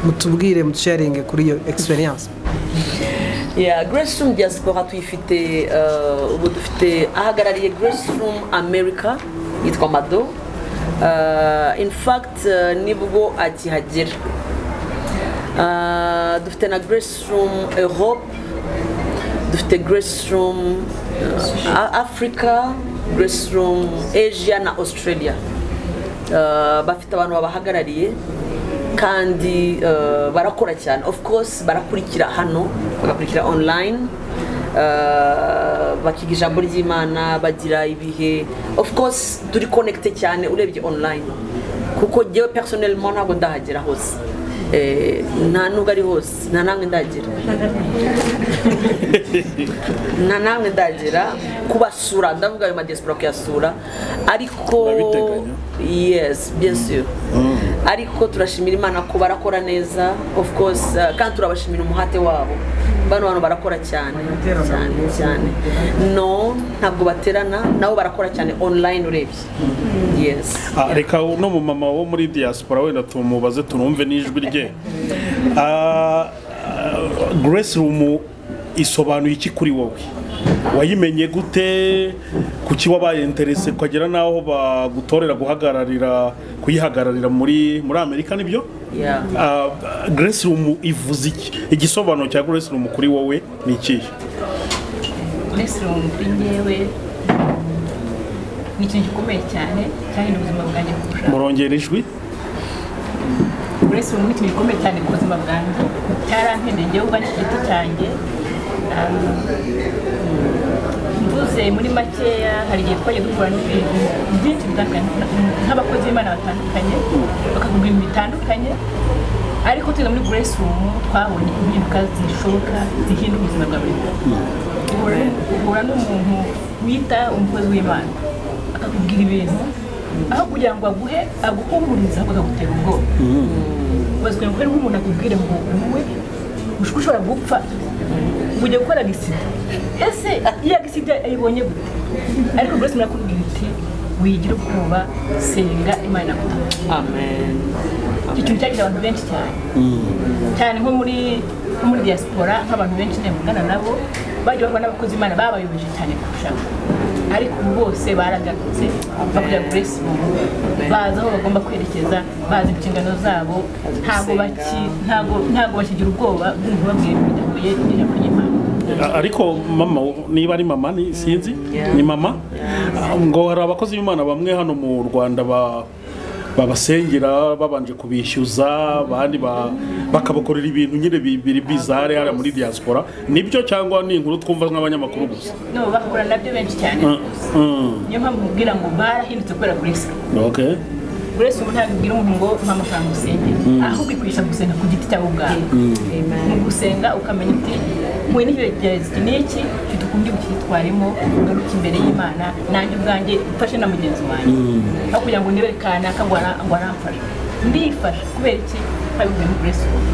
Mutubwire, mutusharinge kuri iyo experience. Yeah, Grace Room diaspora tuyifite, ubu dufite ahagarariye Grace Room America yitwa Mado. In fact nibwo akihagera. Dufite na Grace Room Europe, dufite Grace Room Africa, Grace Room Asia na Australia. Bafite abantu babahagarariye kandi barakora cyane. Of course barakurikira hano, bagakurikira online, bakiga ijambo ry'Imana, bagira ibihe. Of course turi connected cyane urebye online, kuko jewe personnellement ntabwo ndahagera hose. Nta nubwo ari hose, nta namwe ndagera, nta namwe ndagera kubasura, ndavuga ayo madiaspora kuyasura, ariko yes bien sûr. Ariko turashimira Imana ko barakora neza, of course, kandi turabashimira umuhate wabo. Bano bantu barakora cyane cyane cyane. No, ntabwo baterana, nabo barakora cyane online urebye. Yes. Reka no mu mama wo muri diaspora wenda tumubaze tunumve n'ijwi rye. Grace Room isobanuye iki kuri wowe? Wayimenye gute? Kuki wabaye interesse ukagera naho bagutorera guhagararira kuyihagararira muri Amerika nibyo? Yeah. Grace Room ivuze iki? Igisobanuro cya Grace Room kuri wowe ni ikihe? Grace Room kuri njyewe ni ikintu gikomeye cyane cyahinduye ubuzima bwanjye kurusha. Murongera ijwi? Grace Room ni ikintu gikomeye cyane ku buzima bwanjye, cyarampinduye njyewe ubwanjye ku giti cyanjye. Mvuze muri makeya, hari igihe twagiye duhura n'ibintu byinshi bitandukanye nk'abakozi b'Imana batandukanye, bakakubwira ibintu bitandukanye, ariko tugeze muri Grace Room twabonye impinduka zishoboka zihindura ubuzima bwa buri muntu. Uhura n'umuntu wita umukozi w'Imana akakubwira ibintu, aho kugira ngo aguhe aguhumurize ahubwo akagutera ubwoba. Ubaza kugira ngo nk'umuntu akubwire ngo wowe ushobora gupfa ujya gukora agisida, ese iyo agisida ayibonye gute? Ariko Grace murakubwira iti wigira ubwoba, senga Imana iragutabara. Amen. Icyo kintu cyagize abantu benshi cyane cyane nko muri diaspora, nk'abantu benshi ndemugana nabo bagiye bahura n'abakozi b'Imana babayobeje cyane kurushaho, ariko ubu bose baragarutse bakujya Grace Room, bazi aho bagomba kwerekeza, bazi inshingano zabo, ntabwo bakigira ubwoba bw'umuntu ubabwiye ibintu bidahuye n'ijambo ry'Imana. Ariko mama, niba ari mama ni sinzi, ni mama, ngo hari abakozi b'Imana bamwe hano mu Rwanda babasengera babanje kubishyuza, abandi bakabakorera ibintu nyine biri bizarre hariya muri diaspora. Nibyo cyangwa ni inkuru twumva nk'abanyamakuru gusa? No, bakora nabyo benshi cyane. Niyo mpamvu mubwira ngo barahindutse kubera Grace. Okay. Grace ubu ntabwo ibwira umuntu ngo mpa amafaranga usenge, ahubwo ikwigisha gusenga ku giti cyawe ubwawe. Mu gusenga ukamenya uti mpuye n'ikigeragezo iki n'iki, mfite ukundi bucyitwaremo, ngaruke imbere y'Imana nanjye ubwanjye mfashe na mugenzi wanjye, aho kugira ngo ndebe kanaka ngo aramfashe, ndifasha kubera iki? Twabibwiwe muri Grace Room.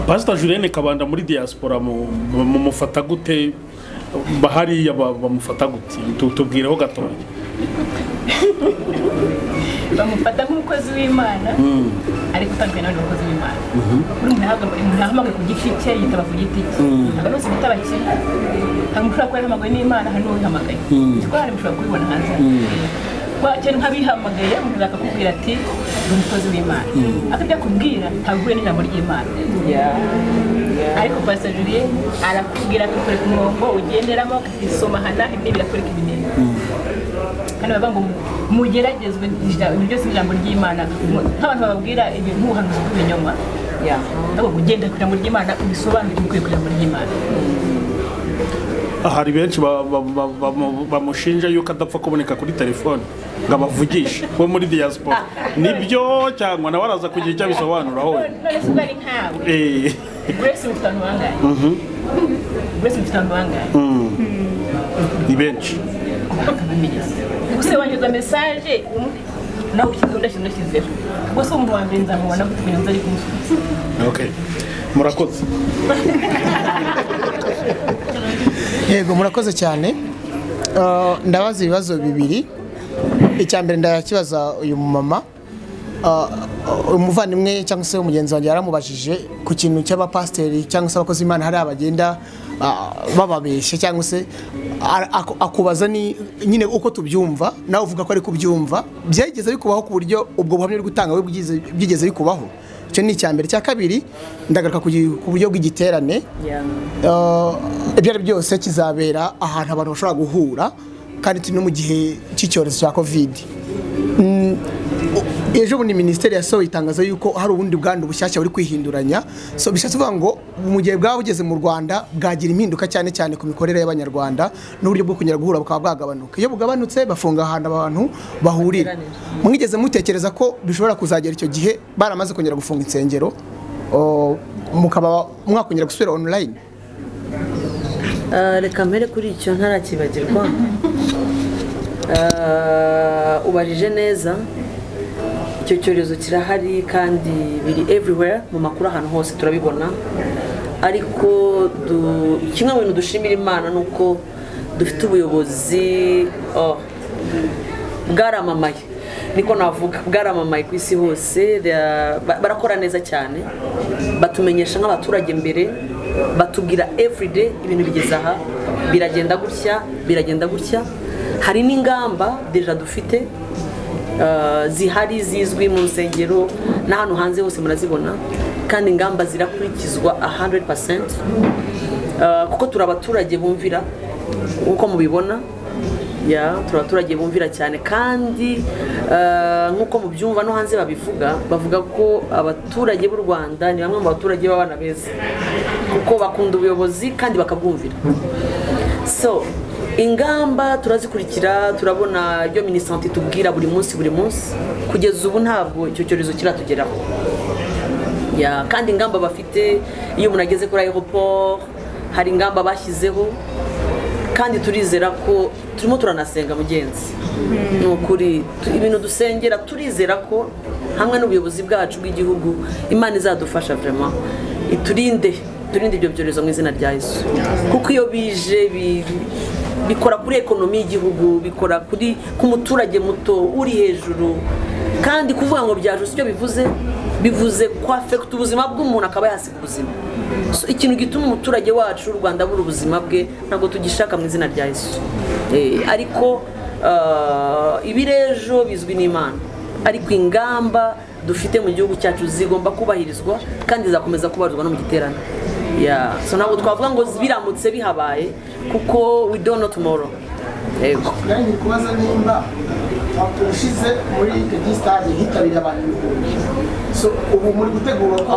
Pastor Julienne Kabanda muri diaspora mumufata gute? Bahariya bamufata gute? Tubwireho gatoya. Bamufata nk'umukozi w'Imana, ariko utandukanye n'abandi bakozi b'Imana. Buri muntu ahamagaye ku giti cye, yitaba ku giti cye. Ntabwo bose bitaba kimwe. Hari umuntu ushobora kuba yarahamagawe n'Imana, hari n'uwihamagaye. Twari mushobora kubibona hanze. Cyane nk'abihamagaye, umuntu akakubwira ati ndi umukozi w'Imana, ariko ibyo akubwira ntabwo uhuye n'ijambo ry'Imana. Ariko Pastor Julienne arakubwira akakwereka umurongo ugenderamo, akakisoma hana ibi birakwereka ibi n'ibi. Kandi bavuga ngo mugeragezwe ibintu byose n'ijambo ry'Imana, nk'abantu bababwira ibintu nk'ubuhanuzi bw'ibinyoma, ahubwo ugenda ku ijambo ry'Imana ubisobanukirwe ukwiye ku ijambo ry'Imana. Hari benshi bamushinja yuko adapfa kuboneka kuri telefone ngo abavugishe bo muri diaspora. Nibyo cyangwa nawe araza kugira icyo abisobanuraho? None se ubwo ari nkawe? Grace mufite abantu bangahe? Grace mufite abantu bangahe? Ni benshi. Gusa wanyoza message nawe ushyizeho ndashyizeho. Gusa umuntu wa mbere nzamubona gute kugira ngo nze ari kumusubiza. Okay. Murakoze. Yego, murakoze cyane. Ndabaza ibibazo bibiri. Icya mbere ndakibaza uyu mumama, umuvandimwe cyangwa se umugenzi wanjye yaramubajije ku kintu cy'abapasiteri cyangwa se abakozi b'Imana hari abagenda bababeshya, cyangwa se akubaza ni nyine uko tubyumva, nawe uvuga ko ari kubyumva. Byigeze bikubaho ku buryo ubwo buhamya uri gutanga we byigeze bikubaho? Icyo ni icya mbere. Icya kabiri ndagaruka ku buryo bw'igiterane. Ibyo ari byose kizabera ahantu abantu bashobora guhura, kandi turi no mu gihe cy'icyorezo cya Covid. Ejo bundi minisiteri yasohoye itangazo yuko hari ubundi bwandu bushyashya buri kwihinduranya, so bishatse kuvuga ngo mu gihe bwaba bugeze mu Rwanda bwagira impinduka cyane cyane ku mikorere y'Abanyarwanda n'uburyo bwo kongera guhura bukaba bwagabanuka. Iyo bugabanutse bafunga ahantu abantu bahurira. Mwigeze mutekereza ko bishobora kuzagera icyo gihe baramaze kongera gufunga insengero, mukaba mwakongera gusubira online? Reka mpere kuri icyo ntarakibagirwa. Ubajije neza. Icyo cyorezo kirahari kandi biri everywhere, mu makuru ahantu hose turabibona, ariko kimwe mu bintu dushimira Imana ni uko dufite ubuyobozi bwaramamaye, niko navuga, bwaramamaye ku isi hose. Barakora neza cyane, batumenyesha nk'abaturage mbere, batubwira everyday ibintu bigeze aha, biragenda gutya, biragenda gutya. Hari n'ingamba deja dufite zihari zizwi mu nsengero n'ahantu hanze hose murazibona, kandi ingamba zirakurikizwa 100%, kuko turi abaturage bumvira uko mubibona. Ya, turi abaturage bumvira cyane kandi nk'uko mubyumva no hanze babivuga, bavuga ko abaturage b'u Rwanda ni bamwe mu baturage b'abana beza kuko bakunda ubuyobozi kandi bakabwumvira. So ingamba turazikurikira, turabona ibyo Minisante itubwira buri munsi buri munsi, kugeza ubu ntabwo icyo cyorezo kiratugeraho. Ya, kandi ingamba bafite iyo umuntu ageze kuri aéroport hari ingamba bashyizeho, kandi turizera ko turimo turanasenga mugenzi. Ni ukuri ibintu dusengera turizera ko hamwe n'ubuyobozi bwacu bw'igihugu Imana izadufasha vraiment iturinde, turinde ibyo byorezo mu izina rya Yesu. Kuko iyo bije bikora kuri ekonomi y'igihugu, bikora kuri ku muturage muto uri hejuru, kandi kuvuga ngo byaje sicyo bivuze, bivuze ko affect ubuzima bw'umuntu akaba yasiga ubuzima. So, ikintu gituma umuturage wacu w'u Rwanda abura ubuzima bwe ntabwo tugishaka mu izina rya Yesu. Ariko ibirejo bizwi n'Imana, ariko ingamba dufite mu gihugu cyacu zigomba kubahirizwa kandi zakomeza kubahirizwa no mu giterane. Yeah. So ntabwo twavuga ngo biramutse bihabaye kuko we don't know tomorrow. Yego. Nari kubaza nimba ushize muri Petit Stade hitabiriye abantu ibihumbi. So ubu muri gutegura ko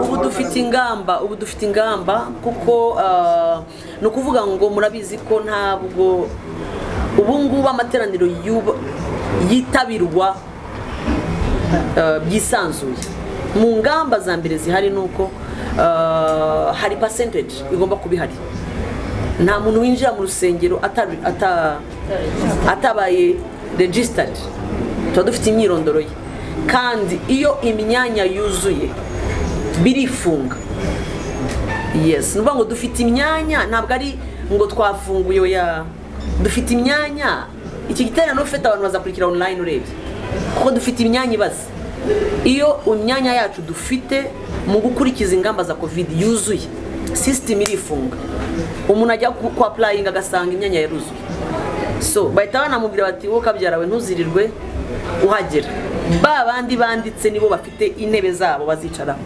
ubu dufite ingamba kuko no kuvuga ngo murabizi ko ntabwo ubu ngubu amateraniro yitabirwa byisanzuye. Mu ngamba za mbere zihari nuko hari percentage igomba kuba ihari. Nta muntu winjira mu rusengero atabaye registered. Tuba dufite imyirondoro ye, kandi iyo imyanya yuzuye birifunga. Yes, nuvuga ngo dufite imyanya, ntabwo ari ngo twafunguye ya dufite imyanya. Iki giterane ufite abantu bazakurikira online urebye, kuko dufite imyanya ibaze. Iyo imyanya yacu dufite mu gukurikiza ingamba za COVID yuzuye, system irifunga. Umuntu ajya ku applying agasanga imyanya yaruzuye. So bahita banamubwira bati wowe kabyarawe ntuzirirwe uhagera. Ba bandi banditse nibo bafite intebe zabo bazicaraho.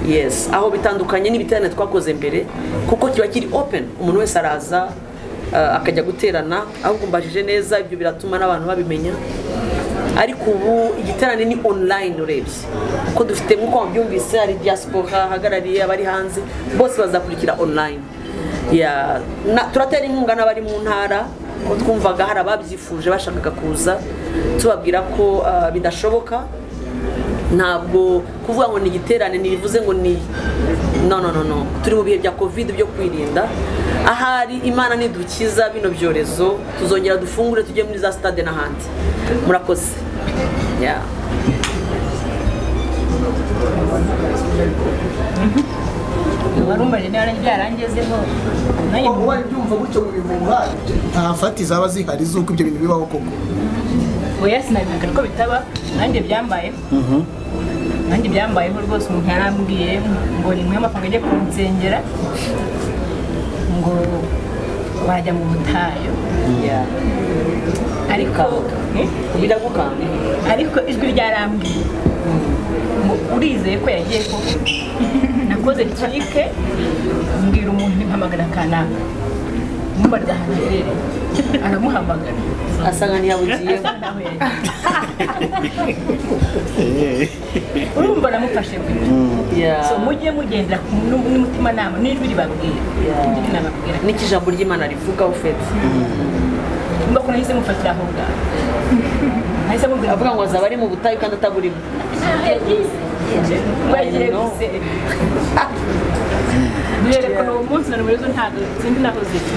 Yes, aho bitandukanye n'ibiterane twakoze mbere kuko kiba kiri open, umuntu wese araza akajya guterana. Ahubwo mbajije neza, ibyo biratuma n'abantu babimenya. Ariko ubu igiterane ni online urebye, kuko dufite nk'uko wabyumvise hari diaspora hagarariye abari hanze bose bazakurikira online. Ya, turatera inkunga n'abari mu ntara ko twumvaga hari ababyifuje bashakaga kuza, tubabwira ko bidashoboka. Ntabwo kuvuga ngo ni igiterane ntibivuze ngo ni no no no no, turi mu bihe bya COVID byo kwirinda. Ahari Imana nidukiza bino byorezo tuzongera dufungure tujye muri za stade n'ahandi. Murakoze. Yeah. Warumbaje niba byarangezeho nanjye uba byumva gutyo mu bihuha nta fati zaba zihari zuko ibyo bintu bibaho koko. Oya sinabihakana ko bitaba, nanjye byambayeho. Nanjye byambayeho rwose. Umuntu yarambwiye ngo ni mwe amafaranga ajye kunsengera ngo bajya mu butayu. Ariko biragukanga, ariko ijwi ryarambwiye ngo urizeye ko yagiye koko. Nakoze trike mbwira umuntu nimpamagara kanaka mumbarira ahantu aherereye, aramuhamagara asanga ntiyabugiye. Urumva namufashe gutyo. So mujye mugendera n'umutima nama n'ijwi ribabwira. N'iki ijambo ry'Imana rivuga ufite. Mba ko nahise mufatira aho ngaho. Nahise mubwira avuga ngo azaba ari mu butayu kandi ataburimo. Bagiye gusenga. Duherekana uwo munsi na nomero zo ntabwo sindi naho ziri.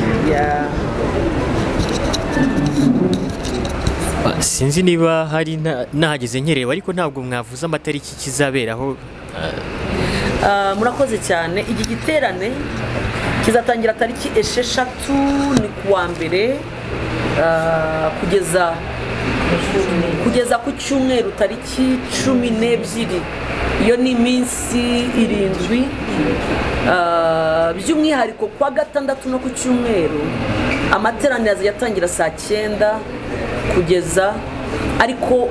Sinzi niba hari nahageze nkerewe, ariko ntabwo mwavuze amatariki kizaberaho. Murakoze cyane. Iki giterane kizatangira tariki 6 ni kuwa mbere kugeza ku cyumweru tariki 12. Iyo ni iminsi 7. By'umwihariko kwa gatandatu no ku cyumweru amateraniro azatangira saa 9 kugeza, ariko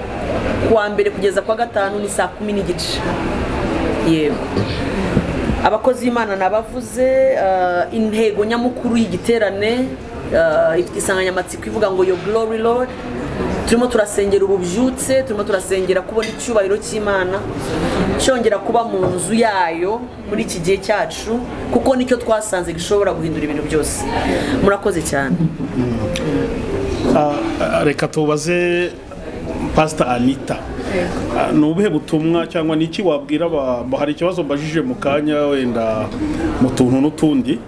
kuwa mbere kugeza kwa gatanu ni saa 10:15. Yego. Abakozi b'Imana nabavuze intego nyamukuru y'igiterane Ifite insanganyamatsiko ivuga ngo Your Glory Lord. Turimo turasengera ububyutse, turimo turasengera kubona icyubahiro cy'Imana cyongera kuba mu nzu yayo muri iki gihe cyacu, kuko nicyo twasanze gishobora guhindura ibintu byose. Murakoze cyane. Reka tubaze Pastor Anita, ni ubuhe butumwa cyangwa ni iki wabwira hari ikibazo mbajije mu kanya wenda mu tuntu n'utundi.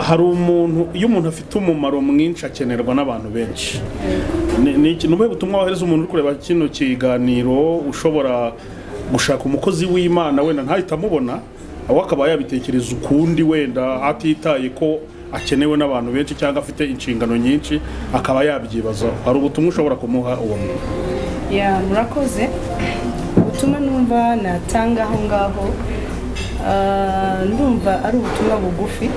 Hari umuntu, iyo umuntu afite umumaro mwinshi akenerwa n'abantu benshi. Ni ubuhe butumwa wahereza umuntu uri kureba kino kiganiro ushobora gushaka umukozi w'Imana wenda ntahita amubona, aho akaba yabitekereza ukundi wenda atitaye ko akenewe n'abantu benshi cyangwa afite inshingano nyinshi akaba yabyibazaho? Hari ubutumwa ushobora kumuha uwo muntu? Ya, murakoze. Ubutumwa numva natanga aho ngaho, ndumva ari ubutumwa bugufi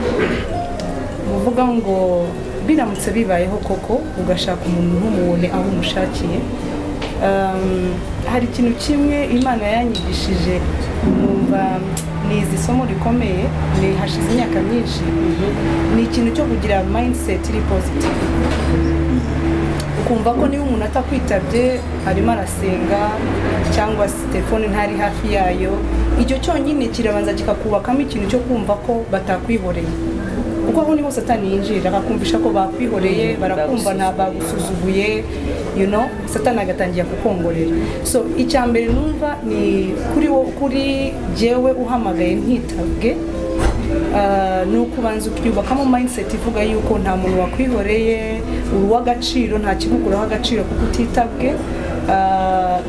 buvuga ngo biramutse bibayeho koko ugashaka umuntu ntumubone aho umushakiye, hari ikintu kimwe Imana yanyigishije numva nizi isomo rikomeye, ni hashize imyaka myinshi, ni ikintu cyo kugira mindset iri positive. Ukumva ko niba umuntu atakwitabye arimo arasenga cyangwa se telefone ntari hafi yayo, icyo cyonyine kirabanza kikakubakamo ikintu cyo kumva ko batakwihoreye, kuko aho niho Satani yinjirira akakumvisha ko bakwihoreye, barakumva nta bagusuzuguye, you know, Satani agatangira kukongorera. So icya mbere numva ni kuri wo, kuri jewe uhamagaye ntitabwe, ni ukubanza ukiyubakamo mindset ivuga yuko nta muntu wakwihoreye, uri uw'agaciro, nta kigukuraho agaciro kuko utitabwe.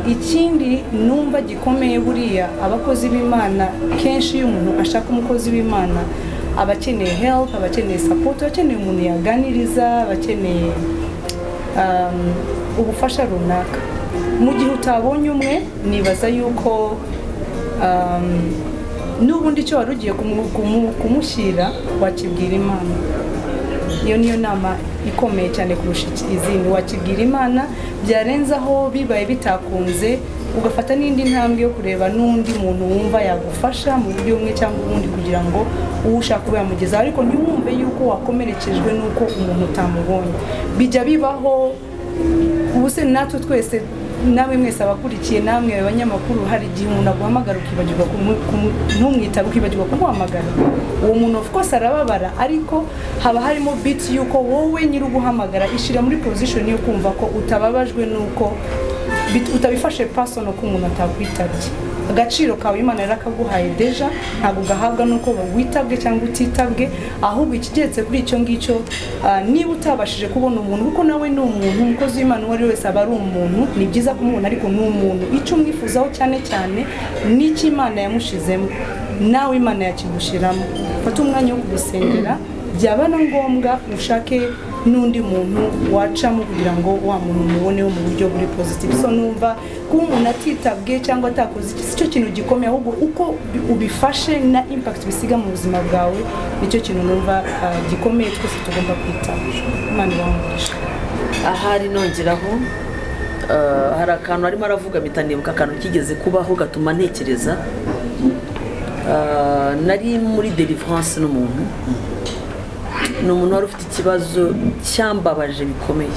Ikindi numva gikomeye, buriya abakozi b'Imana kenshi iyo umuntu ashaka umukozi w'Imana aba akeneye help, aba akeneye support, aba akeneye umuntu yaganiriza, aba akeneye ubufasha runaka. Mu gihe utabonye umwe, nibaza yuko n'ubundi icyo wari ugiye kumushyira wakibwira Imana. Iyo niyo nama ikomeye cyane kurusha izindi, wakibwira Imana. Byarenzaho bibaye bitakunze, ugafata n'indi ntambwe yo kureba n'undi muntu wumva yagufasha mu buryo bumwe cyangwa ubundi kugira ngo uwo ushaka kuba yamugezaho, ariko ntiwumve yuko wakomerekejwe n'uko umuntu utamubonye. Bijya bibaho, ubu se natwe twese, namwe mwese abakurikiye, namwe abanyamakuru, hari igihe umuntu aguhamagara ukibagirwa ntumwitabe, ukibagirwa kumuhamagara. Uwo muntu of course arababara, ariko haba harimo bit yuko wowe nyiri uguhamagara ishyira muri position yo kumva ko utababajwe nuko utabifashe personal ko umuntu atakwitabye. Agaciro kawe Imana yarakaguhaye deja, ntabwo gahabwa nuko witabwe cyangwa utitabwe, ahubwo ikigeretse kuri icyo ngicyo, niba utabashije kubona umuntu, kuko nawe ni umuntu, umukozi w'Imana uwo ari wese aba ari umuntu, ni byiza kumubona ariko ni umuntu. Icyo umwifuzaho cyane cyane n'icyo Imana yamushizemo, nawe Imana yakigushiramo. Fata umwanya wo kubisengera, byaba na ngombwa ushake n'undi muntu wacamo kugira ngo wa muntu umuboneho mu buryo buri positive. So numva kuba umuntu atitabwe cyangwa atakoze iki si cyo kintu gikomeye, ahubwo uko ubifashe na impact bisiga mu buzima bwawe nicyo kintu numva gikomeye twese tugomba kwitaho. Imana ibahe umugisha. Ahari nongeraho, hari akantu arimo aravuga mpita nibuka akantu kigeze kubaho gatuma ntekereza. Nari muri deliverance n'umuntu, ni umuntu wari ufite ikibazo cyambabaje bikomeye,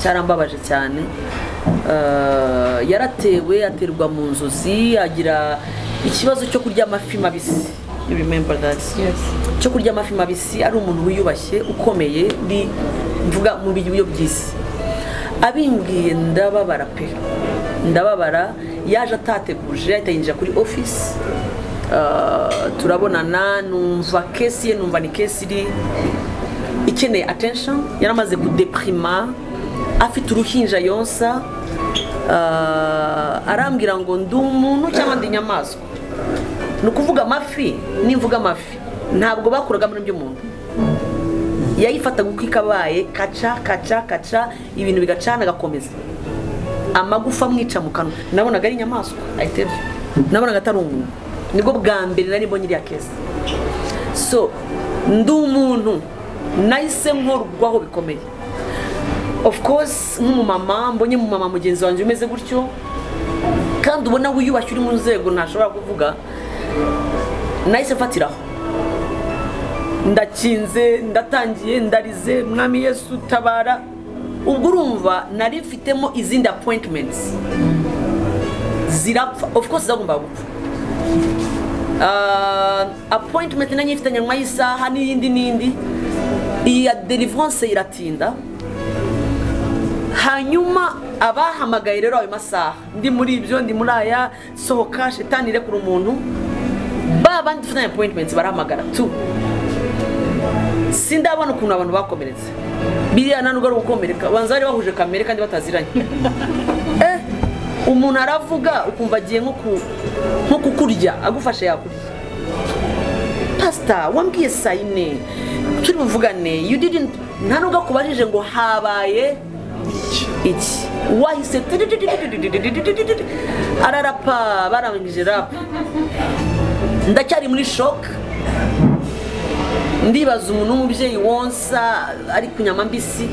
cyarambabaje cyane. Yaratewe aterwa mu nzozi, agira ikibazo cyo kurya amafi mabisi. You remember that? Yes. Cyo kurya amafi mabisi, ari umuntu wiyubashye ukomeye, uri mvuga mu buryo bw'isi. Abimbwiye ndababara pe, ndababara. Yaje atateguje, ahita yinjira kuri office. Turabonana, numva kesi ye, numva ni kesi iri ikeneye attention. Yaramaze kudeprima, afite uruhinja yonsa. Arambwira ngo ndi umuntu cyangwa ndi inyamaswa. Ni ukuvuga amafi, nimvuga amafi ntabwo bakuraga muri by'umuntu, yayifataga uko ikabaye, kaca kaca kaca, ibintu bigacana agakomeza, amagufa amwica mu kanwa. Nabonaga ari inyamaswa, I tell you, nabonaga atari umuntu. Nibwo bwa mbere nari mbonye iriya kesi. So ndi umuntu nahise nkorwaho bikomeye. Of course nk'umumama, mbonye umumama mugenzi wanjye umeze gutyo, kandi ubona wiyubashye uri mu nzego ntashobora kuvuga, nahise mfatiraho. Ndakinze, ndatangiye, ndarize, Mwami Yesu tabara. Ubwo urumva nari mfitemo izindi appointments zirapfa, of course zagomba gupfa. Appointment nanjye ifitanye nyuma y'isaha n'iyindi n'indi, iya deliverance iratinda. Hanyuma abahamagaye rero ayo masaha ndi muri ibyo, ndi muri aya, sohoka shetani irekura umuntu, ba bandi dufitanye appointments barahamagara tu. Sindabona ukuntu abantu bakomeretse biriya, nta nubwo ari ugukomereka, banza bari bahuje kamere kandi bataziranye. Umuntu aravuga ukumva agiye nko kukurya, agufashe yakurya. Pastor wambwiye saa yine turi buvugane, you didn't, nta nubwo akubajije ngo habaye iki, wahise ararapa, barangije rap. Ndacyari muri shock, ndibaza umuntu w'umubyeyi wonsa ari ku nyama mbisi.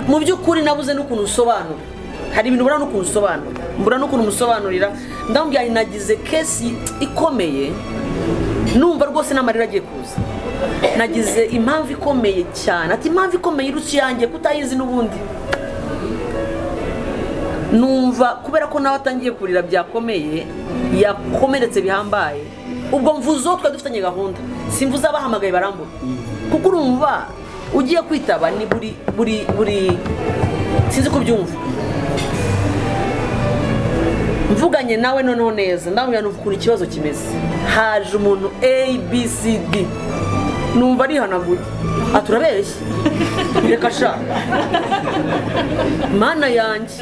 Mu by'ukuri nabuze n'ukuntu usobanura, hari ibintu mbura n'ukuntu usobanura, mbura n'ukuntu umusobanurira. Ndamubwira nti nagize kesi ikomeye, numva rwose n'amarira agiye kuza. Nagize impamvu ikomeye cyane, ati impamvu ikomeye iruta iyanjye kutayizi n'ubundi. Numva kubera ko nawe atangiye kurira byakomeye, yakomeretse bihambaye. Ubwo mvuze uwo twari dufitanye gahunda, simvuze abahamagaye barambura, kuko urumva ugiye kwitaba ni buri buri buri, sinzi kubyumva. Mvuganye nawe noneho neza, ndamubwira numva ukuntu ikibazo kimeze. Haje umuntu A B C D, numva arihanaguye, ati urabeshya, reka sha mana yanjye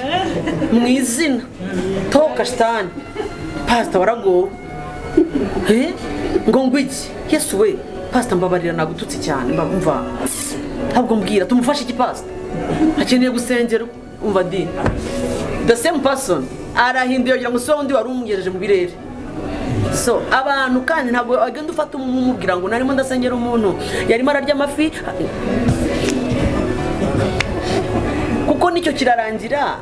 mu izina toka shitani, pastor waragowe. Ngo ngwiki Yesu we, pastor mbabarira nagututse cyane, mva ntabwo mbwira tumufashe iki pastor akeneye gusengerwa. Umva di the same person arahinduye kugira ngo so undi wari umugejeje mu birere. So abantu kandi ntabwo agenda ufata umubwira ngo narimo ndasengera umuntu yarimo ararya amafi, kuko nicyo kirarangira.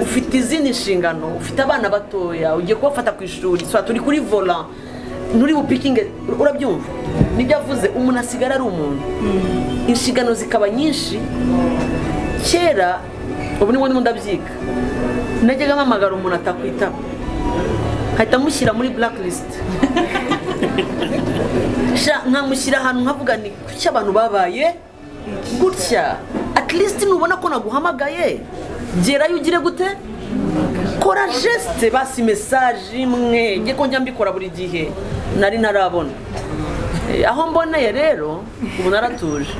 Ufite izindi nshingano, ufite abana batoya ugiye kubafata ku ishuri, so turi kuri volant nturi bupikinge, urabyumva nibyo avuze. Umuntu asigara ari umuntu, inshingano zikaba nyinshi. Kera ubu ni ndimo ndabyiga, najyaga mpamagara umuntu atakwitaba nkahita mushyira muri blacklist, nkamushyira ahantu nkavuga ni kuki abantu babaye gutya, at least nubona ko naguhamagaye gerayo ugire gute, kora geste basi message imwe, nge ko njya mbikora buri gihe nari ntarabona. Aho mboneye rero ubu naratuje,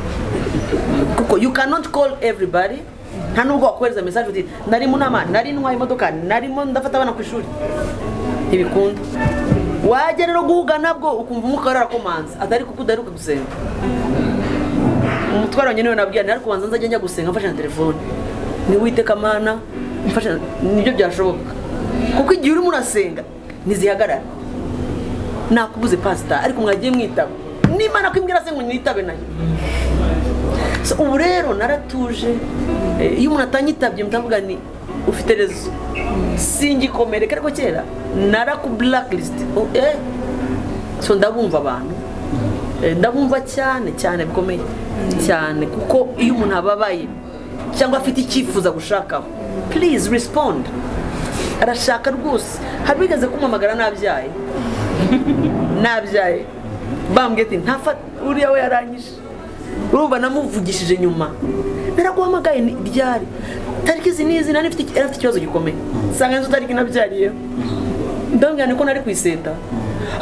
kuko you cannot call everybody. Nta nubwo wakohereza message uti nari mu nama, nari ntwaye imodoka, narimo ndafata abana ku ishuri, ntibikunda. Wajya rero guhuga nabwo ukumva umwuka warakomanza atari kuko udaheruka gusenga. Umutwaro wanjye niwe nabwiye nari kubanza nzajya njya gusenga mfashe na telefone, ni Uwiteka Mana mfashe, nibyo byashoboka. Kuko igihe urimo urasenga ntizihagarara. Nakubuze pastor ariko mwagiye mwitaba, n'Imana kwimbwira se ngo nitabe nayo. So ubu rero naratuje, iyo umuntu atanyitabye mutavuga ni ufite rezo, singikomereka. Ariko kera naraku blacklist. So ndabumva abantu, ndabumva cyane cyane bikomeye cyane, kuko iyo umuntu ababaye cyangwa afite icyifuzo gushakaho, please respond. Arashaka rwose. Hari bigeze kumpamagara nabyaye nabyaye bambwiye ati ntafa uriya we yaranyishe. Urumva namuvugishije nyuma, naraguhamagaye ryari tariki izi n'izi, nari mfite ikibazo gikomeye, nsanga inzu tariki nabyariyeho, ndambwira niko nari kwiseta,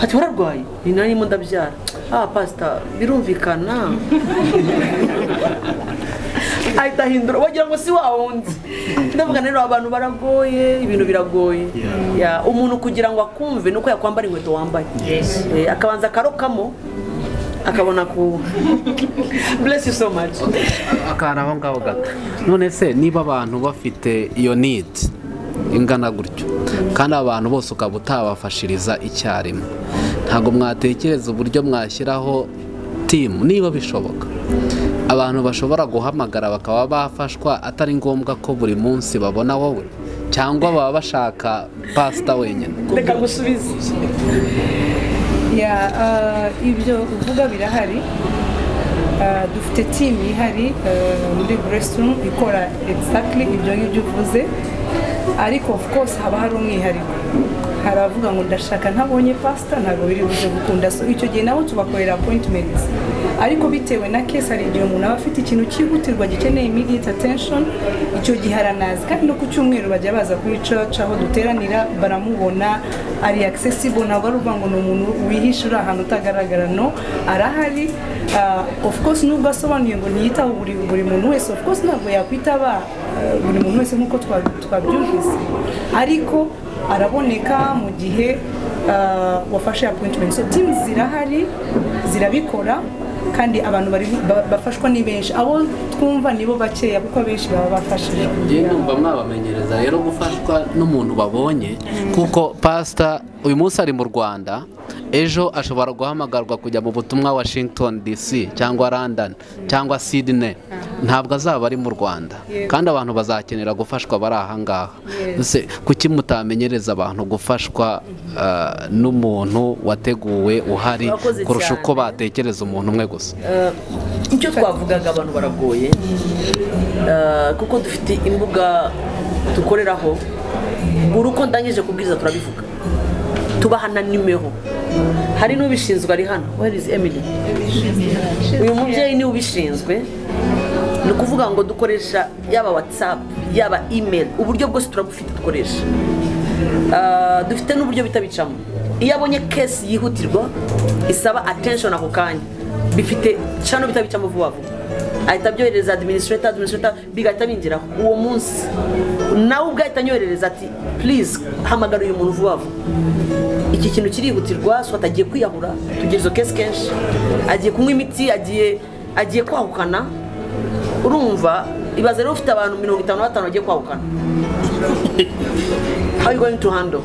ati wararwaye, ni narimo ndabyara. Ah pastor birumvikana, ahita ahindura wagira ngo si wa wundi. Ndavuga rero abantu baragoye, ibintu biragoye. Umuntu kugira ngo akumve nuko yakwambara inkweto wambaye, akabanza akarokamo akabona ku bless you so much. Akana aho ngaho gato. None se niba abantu bafite iyo need ingana gutyo, kandi abantu bose ukaba utabafashiriza icyarimwe, ntabwo mwatekereza uburyo mwashyiraho team niba bishoboka, abantu bashobora guhamagara bakaba bafashwa, atari ngombwa ko buri munsi babona wowe cyangwa baba bashaka pastor wenyine? Reka ngusubize. Ya, ibyo uvuga birahari. Dufite team ihari muri Grace Room ikora exactly ibyo ngibyo uvuze, ariko of course haba hari umwihariko. Hari abavuga ngo ndashaka ntabonye pastor, ntabwo biri buze gukunda, so icyo gihe nabo tubakorera appointments, ariko bitewe na case hari igihe umuntu aba afite ikintu cyihutirwa gikeneye immediate attention, icyo gihe aranaza. Kandi no ku cyumweru bajya baza kuri church aho duteranira, baramubona, ari accessible, ntabwo ari ukuvuga ngo ni umuntu wihishe uri ahantu utagaragara, no, arahari. Of course nubwo asobanuye ngo ntiyitaho buri muntu wese, of course ntabwo yakwitaba buri muntu wese nk'uko twabyumvise, ariko araboneka mu gihe wafashe appointment. So teams zirahari, zirabikora, kandi abantu bafashwa ni benshi, abo twumva nibo bakeya kuko abenshi baba bafashijwe. Njye ndumva mwabamenyereza rero gufashwa n'umuntu babonye, kuko pastor uyu munsi ari mu Rwanda, ejo ashobora guhamagarwa kujya mu butumwa Washington DC cyangwa London cyangwa Sydney, ntabwo azaba ari mu Rwanda, kandi abantu bazakenera gufashwa bari aha ngaha. Ese kuki mutamenyereza abantu gufashwa n'umuntu wateguwe uhari kurusha uko batekereza umuntu umwe gusa? Icyo twavugaga, abantu baragoye, kuko dufite imbuga dukoreraho, buri uko ndangije kubwiriza turabivuga, tubaha na nimero. Hari n'ubishinzwe ari hano, where is Emily? Uyu mubyeyi niwe ubishinzwe. Ni ukuvuga ngo dukoresha yaba WhatsApp, yaba email, uburyo bwose turabufite dukoresha. Dufite n'uburyo bitabicamo. Iyo abonye case yihutirwa isaba attention ako kanya, bifite channel bitabicamo vuba vuba, ahita abyoherereza administrator bigahita bingeraho uwo munsi, nawe ubwo ahita anyoherereza ati please hamagara uyu muntu vuba vuba, iki kintu kirihutirwa, so atagiye kwiyahura, tugira izo case kenshi, agiye kunywa imiti, agiye kwahukana. Urumva ibaze rero ufite abantu 55 bagiye kwahukana, how you going to handle?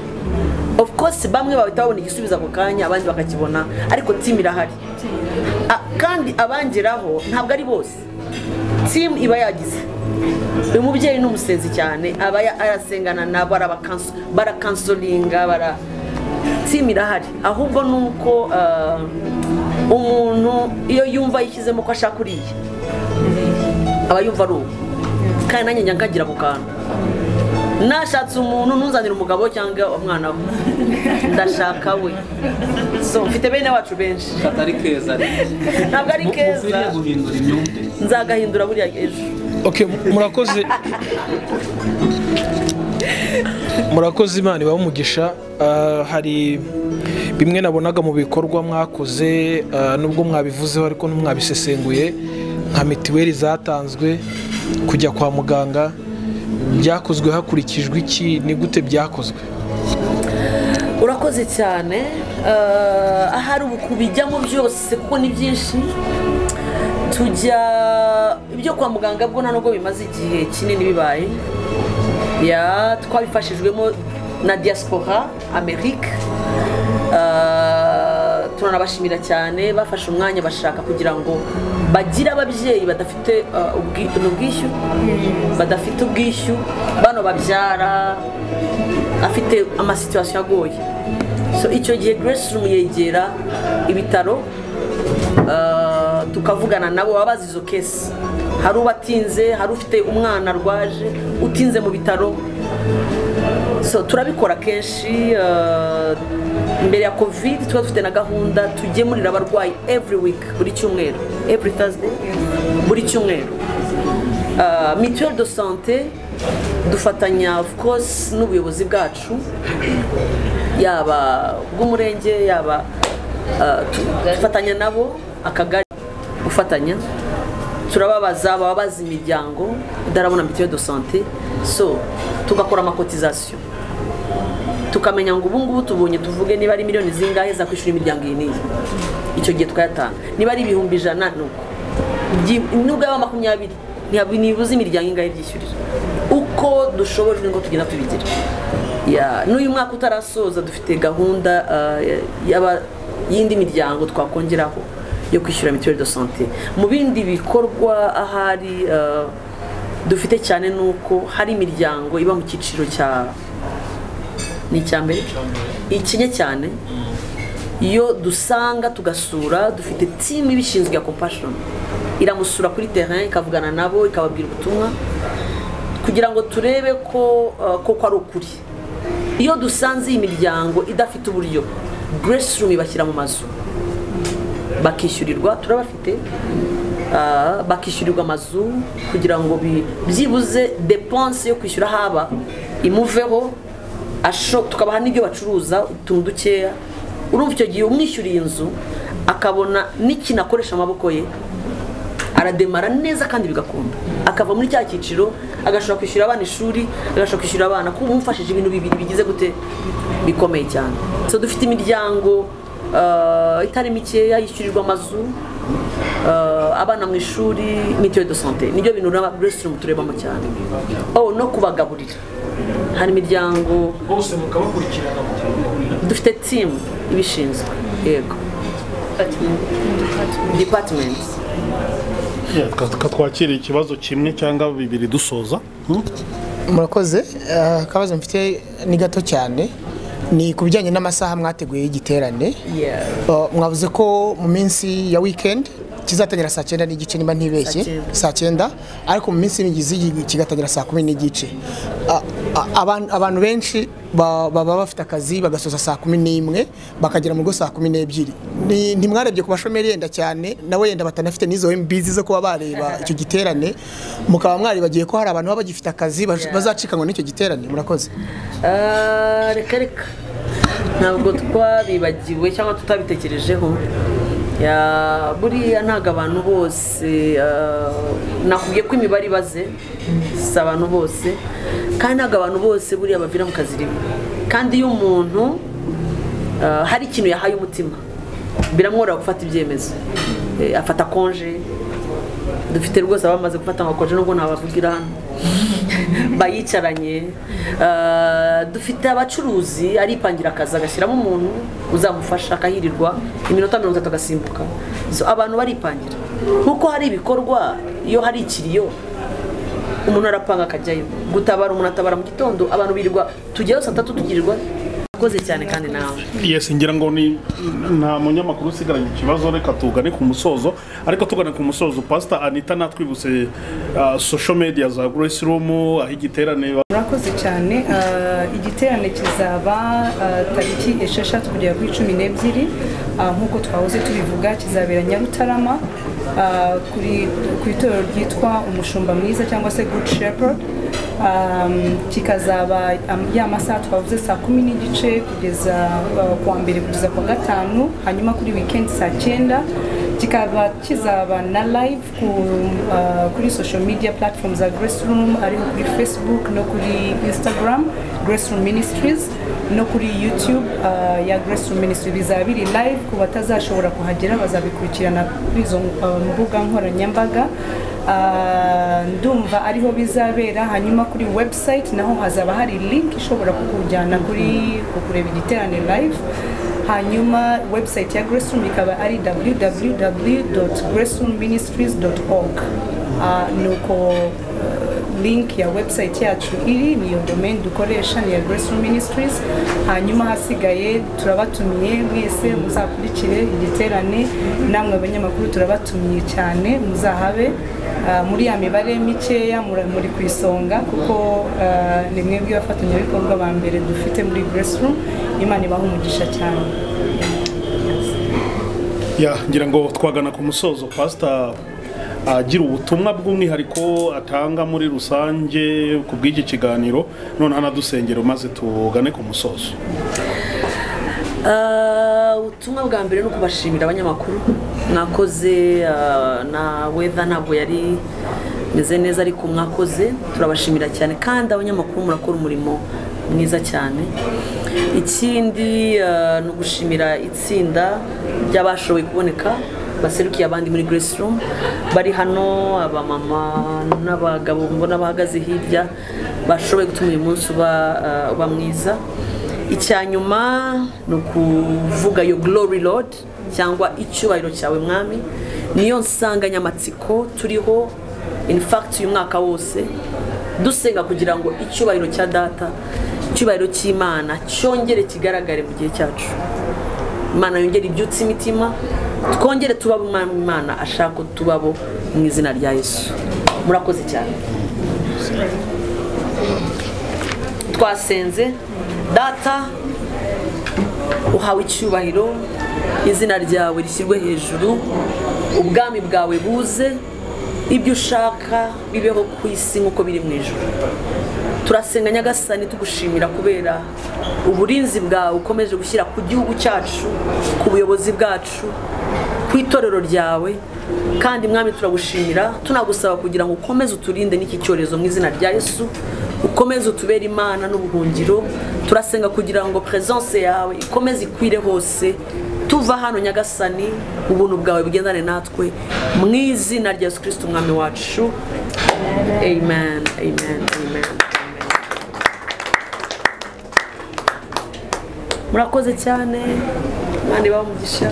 Of course bamwe bahita babona igisubizo ako kanya, abandi bakakibona, ariko team irahari. Kandi abangeraho ntabwo ari bose, team iba yagize. Uyu mubyeyi ni umusenzi cyane, aba arasengana nabo, barakansolinga, team irahari. Ahubwo nuko umuntu iyo yumva yishyizemo ko ashaka uriya, aba yumva ari uwo, kandi nanjye njya nkagira ako kantu. Nashatse umuntu ntuzanire umugabo cyangwa umwana we, ndashaka we. So mfite bene wacu benshi. Katari keza, ntabwo ari keza, nzagahindura buriya ejo. Okay, murakoze, murakoze, Imana ibahe umugisha. Hari bimwe nabonaga mu bikorwa mwakoze, nubwo mwabivuzeho ariko ntimwabisesenguye, nka mitiweli zatanzwe, kujya kwa muganga byakozwe hakurikijwe iki, ni gute byakozwe? Urakoze cyane. Ahari ubu kubijyamo byose kuko ni byinshi, tujya ibyo kwa muganga bwo nta nubwo bimaze igihe kinini bibaye, ya twabifashijwemo na diaspora Amerique. Turanabashimira cyane, bafashe umwanya bashaka kugira ngo bagire ababyeyi badafite ubwishyu, badafite ubwishyu, bano babyara afite amasituation agoye. So icyo gihe Grace Room yegera ibitaro, tukavugana nabo babaza izo case, hari ubatinze, hari ufite umwana arwaje utinze mu bitaro. So turabikora kenshi. Mbere ya Covid tuba dufite na gahunda tugemurira abarwayi every week, buri cyumweru, every Thursday, buri cyumweru. Mutuelle de santé dufatanya of course n'ubuyobozi bwacu, yaba bw'umurenge, yaba dufatanya nabo akagari gufatanya, turababaza baba bazi imiryango idarabona mutuelle de santé, so tugakora amakotisation, tukamenya ngo ubu ngubu tubonye, tuvuge niba ari miliyoni zingahe za kwishyura imiryango iyi n'iyi, icyo gihe tukayatanga. Niba ari 100,000 nuko nubwo yaba 20 ntibuze imiryango ingahe byishyurira, uko dushobojwe ngo tugenda tubigira. Ya n'uyu mwaka utarasoza dufite gahunda y'indi miryango twakongeraho yo kwishyura mutuelle de santé. Mu bindi bikorwa ahari dufite cyane nuko hari imiryango iba mu cyiciro cya ni icyambere ikinye cyane, Iyo dusanga tugasura, dufite team ibishinzwe ya Compassion, iramusura kuri terrain, ikavugana nabo, ikababwira ubutumwa kugira ngo turebe ko koko ari ukuri. Iyo dusanze iyi miryango idafite uburyo, Grace Room ibashyira mu mazu bakishyurirwa, turabafite, bakishyurirwa amazu kugira ngo byibuze dépense yo kwishyura haba imuveho, tukabaha n'ibyo bacuruza utuntu dukeya. Urumva icyo gihe umwishyuriye inzu akabona n'ikintu akoresha amaboko ye, arademara neza kandi bigakunda, akava muri cya cyiciro agashobora kwishyura abana ishuri, agashobora kwishyura abana, kuba umufashije ibintu bibiri bigize gute bikomeye cyane. So dufite imiryango itari mikeya yishyurirwa amazu, abana mu ishuri, mutuelle de santé, nibyo bintu na Grace Room turebamo cyane. No kubagaburira, hari imiryango bose mukabakurikirana, dufite team ibishinzwe. Yego, department. Twakira ikibazo kimwe cyangwa bibiri dusoza. Murakoze. Akabazo mfite ni gato cyane, ni ku bijyanye n'amasaha mwateguye y'igiterane. Mwavuze ko mu minsi ya weekend kizatangira saa 9:30 niba ntibeshye, saa 9, ariko mu minsi imigizi kigatangira saa 10:15. Abantu benshi baba bafite akazi bagasoza saa 11 bakagera mu rugo saa 12. Ntimwarebye ku bashomeri yenda cyane, nawe yenda batanafite n'izo MBs zo kuba bareba icyo giterane, mukaba mwaribagiye ko hari abantu baba bagifite akazi bazacikanwa n'icyo giterane? Murakoze. Reka reka, ntabwo twabibagiwe cyangwa tutabitekerejeho. Buriya ntabwo abantu bose, nakubwiye ko imibare ibaze, si abantu bose, kandi ntabwo abantu bose buriya bavira mu kazi rimwe. Kandi iyo umuntu hari ikintu yahaye umutima, biramworohera gufata ibyemezo, afata konje. Dufite rwose abamaze gufata amakonje nubwo ntabavugira hano, bayicaranye. Dufite abacuruzi, aripangira akazi agashyiramo umuntu uzamufasha akahirirwa iminota 30 agasimbuka. So abantu baripangira, nkuko hari ibikorwa iyo hari ikiriyo umuntu arapanga akajyayo gutabara, umuntu atabara mu gitondo, abantu birirwa tujyayo saa 3 tugirirwa. Murakoze cyane kandi nawe. Yes, ngira ngo ni nta munyamakuru usigaranye ikibazo, reka tugane ku musozo. Ariko tugane ku musozo, Pastor Anita natwibutse social media za Grace Room aho igiterane. Murakoze cyane. Igiterane kizaba tariki 6 kugera kuri 12, nkuko twahoze tubivuga, kizabera Nyarutarama ku itorero ryitwa Umushumba Mwiza cyangwa se Good Shepherd. Kikazaba ya masaha twavuze saa 10:15 kugeza kuwa mbere kugeza kuwa gatanu, hanyuma kuri weekend saa 9. Kikaba kizaba na live kuri social media platforms za Grace Room, ariho kuri Facebook no kuri Instagram Grace Room Ministries, no kuri YouTube ya Grace Room Ministries. Bizaba biri live, ku batazashobora kuhagera bazabikurikirana kuri izo mbuga nkoranyambaga. Ndumva ariho bizabera. Hanyuma kuri website naho hazaba hari link ishobora kukujyana kuri kureba igiterane live. Hanyuma website ya Grace Room ikaba ari www.graceroomministries.org. Nuko link ya website yacu iri, niyo domain dukoresha ni ya Grace Room Ministries. Hanyuma hasigaye turabatumiye mwese muzakurikire igiterane, namwe abanyamakuru turabatumiye cyane, muzahabe. Muri ya mibare mikeya muri ku isonga, kuko ni mwebwe bafatanyabikorwa ba mbere dufite muri Grace Room. Imana ibahe umugisha cyane. Ya, ngira ngo twagana ku musozo. Pastor agira ubutumwa bw'umwihariko atanga muri rusange ku bw'iki kiganiro, none anadusengero maze tugane ku musozo. Ubutumwa bwa mbere no kubashimira abanyamakuru mwakoze, na weather ntabwo yari meze neza ariko mwakoze, turabashimira cyane. Kandi abanyamakuru murakora umurimo mwiza cyane. Ikindi ni ugushimira itsinda ry'abashoboye kuboneka baserukiye abandi muri Grace Room bari hano, abamama n'abagabo mbona bahagaze hirya bashoboye gutuma uyu munsi uba mwiza. Icyanyuma ni ukuvuga yo glory Lord, cyangwa icyubahiro cyawe mwami, niyo nsanganyamatsiko turiho in fact uyu mwaka wose dusenga kugira ngo icyubahiro cya data, icyubahiro cy'Imana cyongere kigaragare mu gihe cyacu. Imana yongere ibyutse imitima, twongere tubabo Imana ashaka ko tubabo mu izina rya Yesu. Murakoze cyane. Twasenze. Data uhawe icyubahiro, izina ryawe rishyirwe hejuru, ubwami bwawe buze, ibyo ushaka bibeho ku isi nk'uko biri mu ijuru. Turasenga Nyagasani tugushimira kubera uburinzi bwawe ukomeje gushyira ku gihugu cyacu, ku buyobozi bwacu, ku itorero ryawe. Kandi Mwami turagushimira, tunagusaba kugira ngo ukomeze uturinde n'iki cyorezo mu izina rya Yesu, ukomeze utubere Imana n'ubuhungiro. Turasenga kugira ngo presence yawe ikomeze ikwire hose. Tuva hano Nyagasani, ubuntu bwawe bugendane natwe mu izina rya Yesu Kristo Umwami wacu. Amen, amen, amen. Murakoze cyane. Imana ibahe umugisha.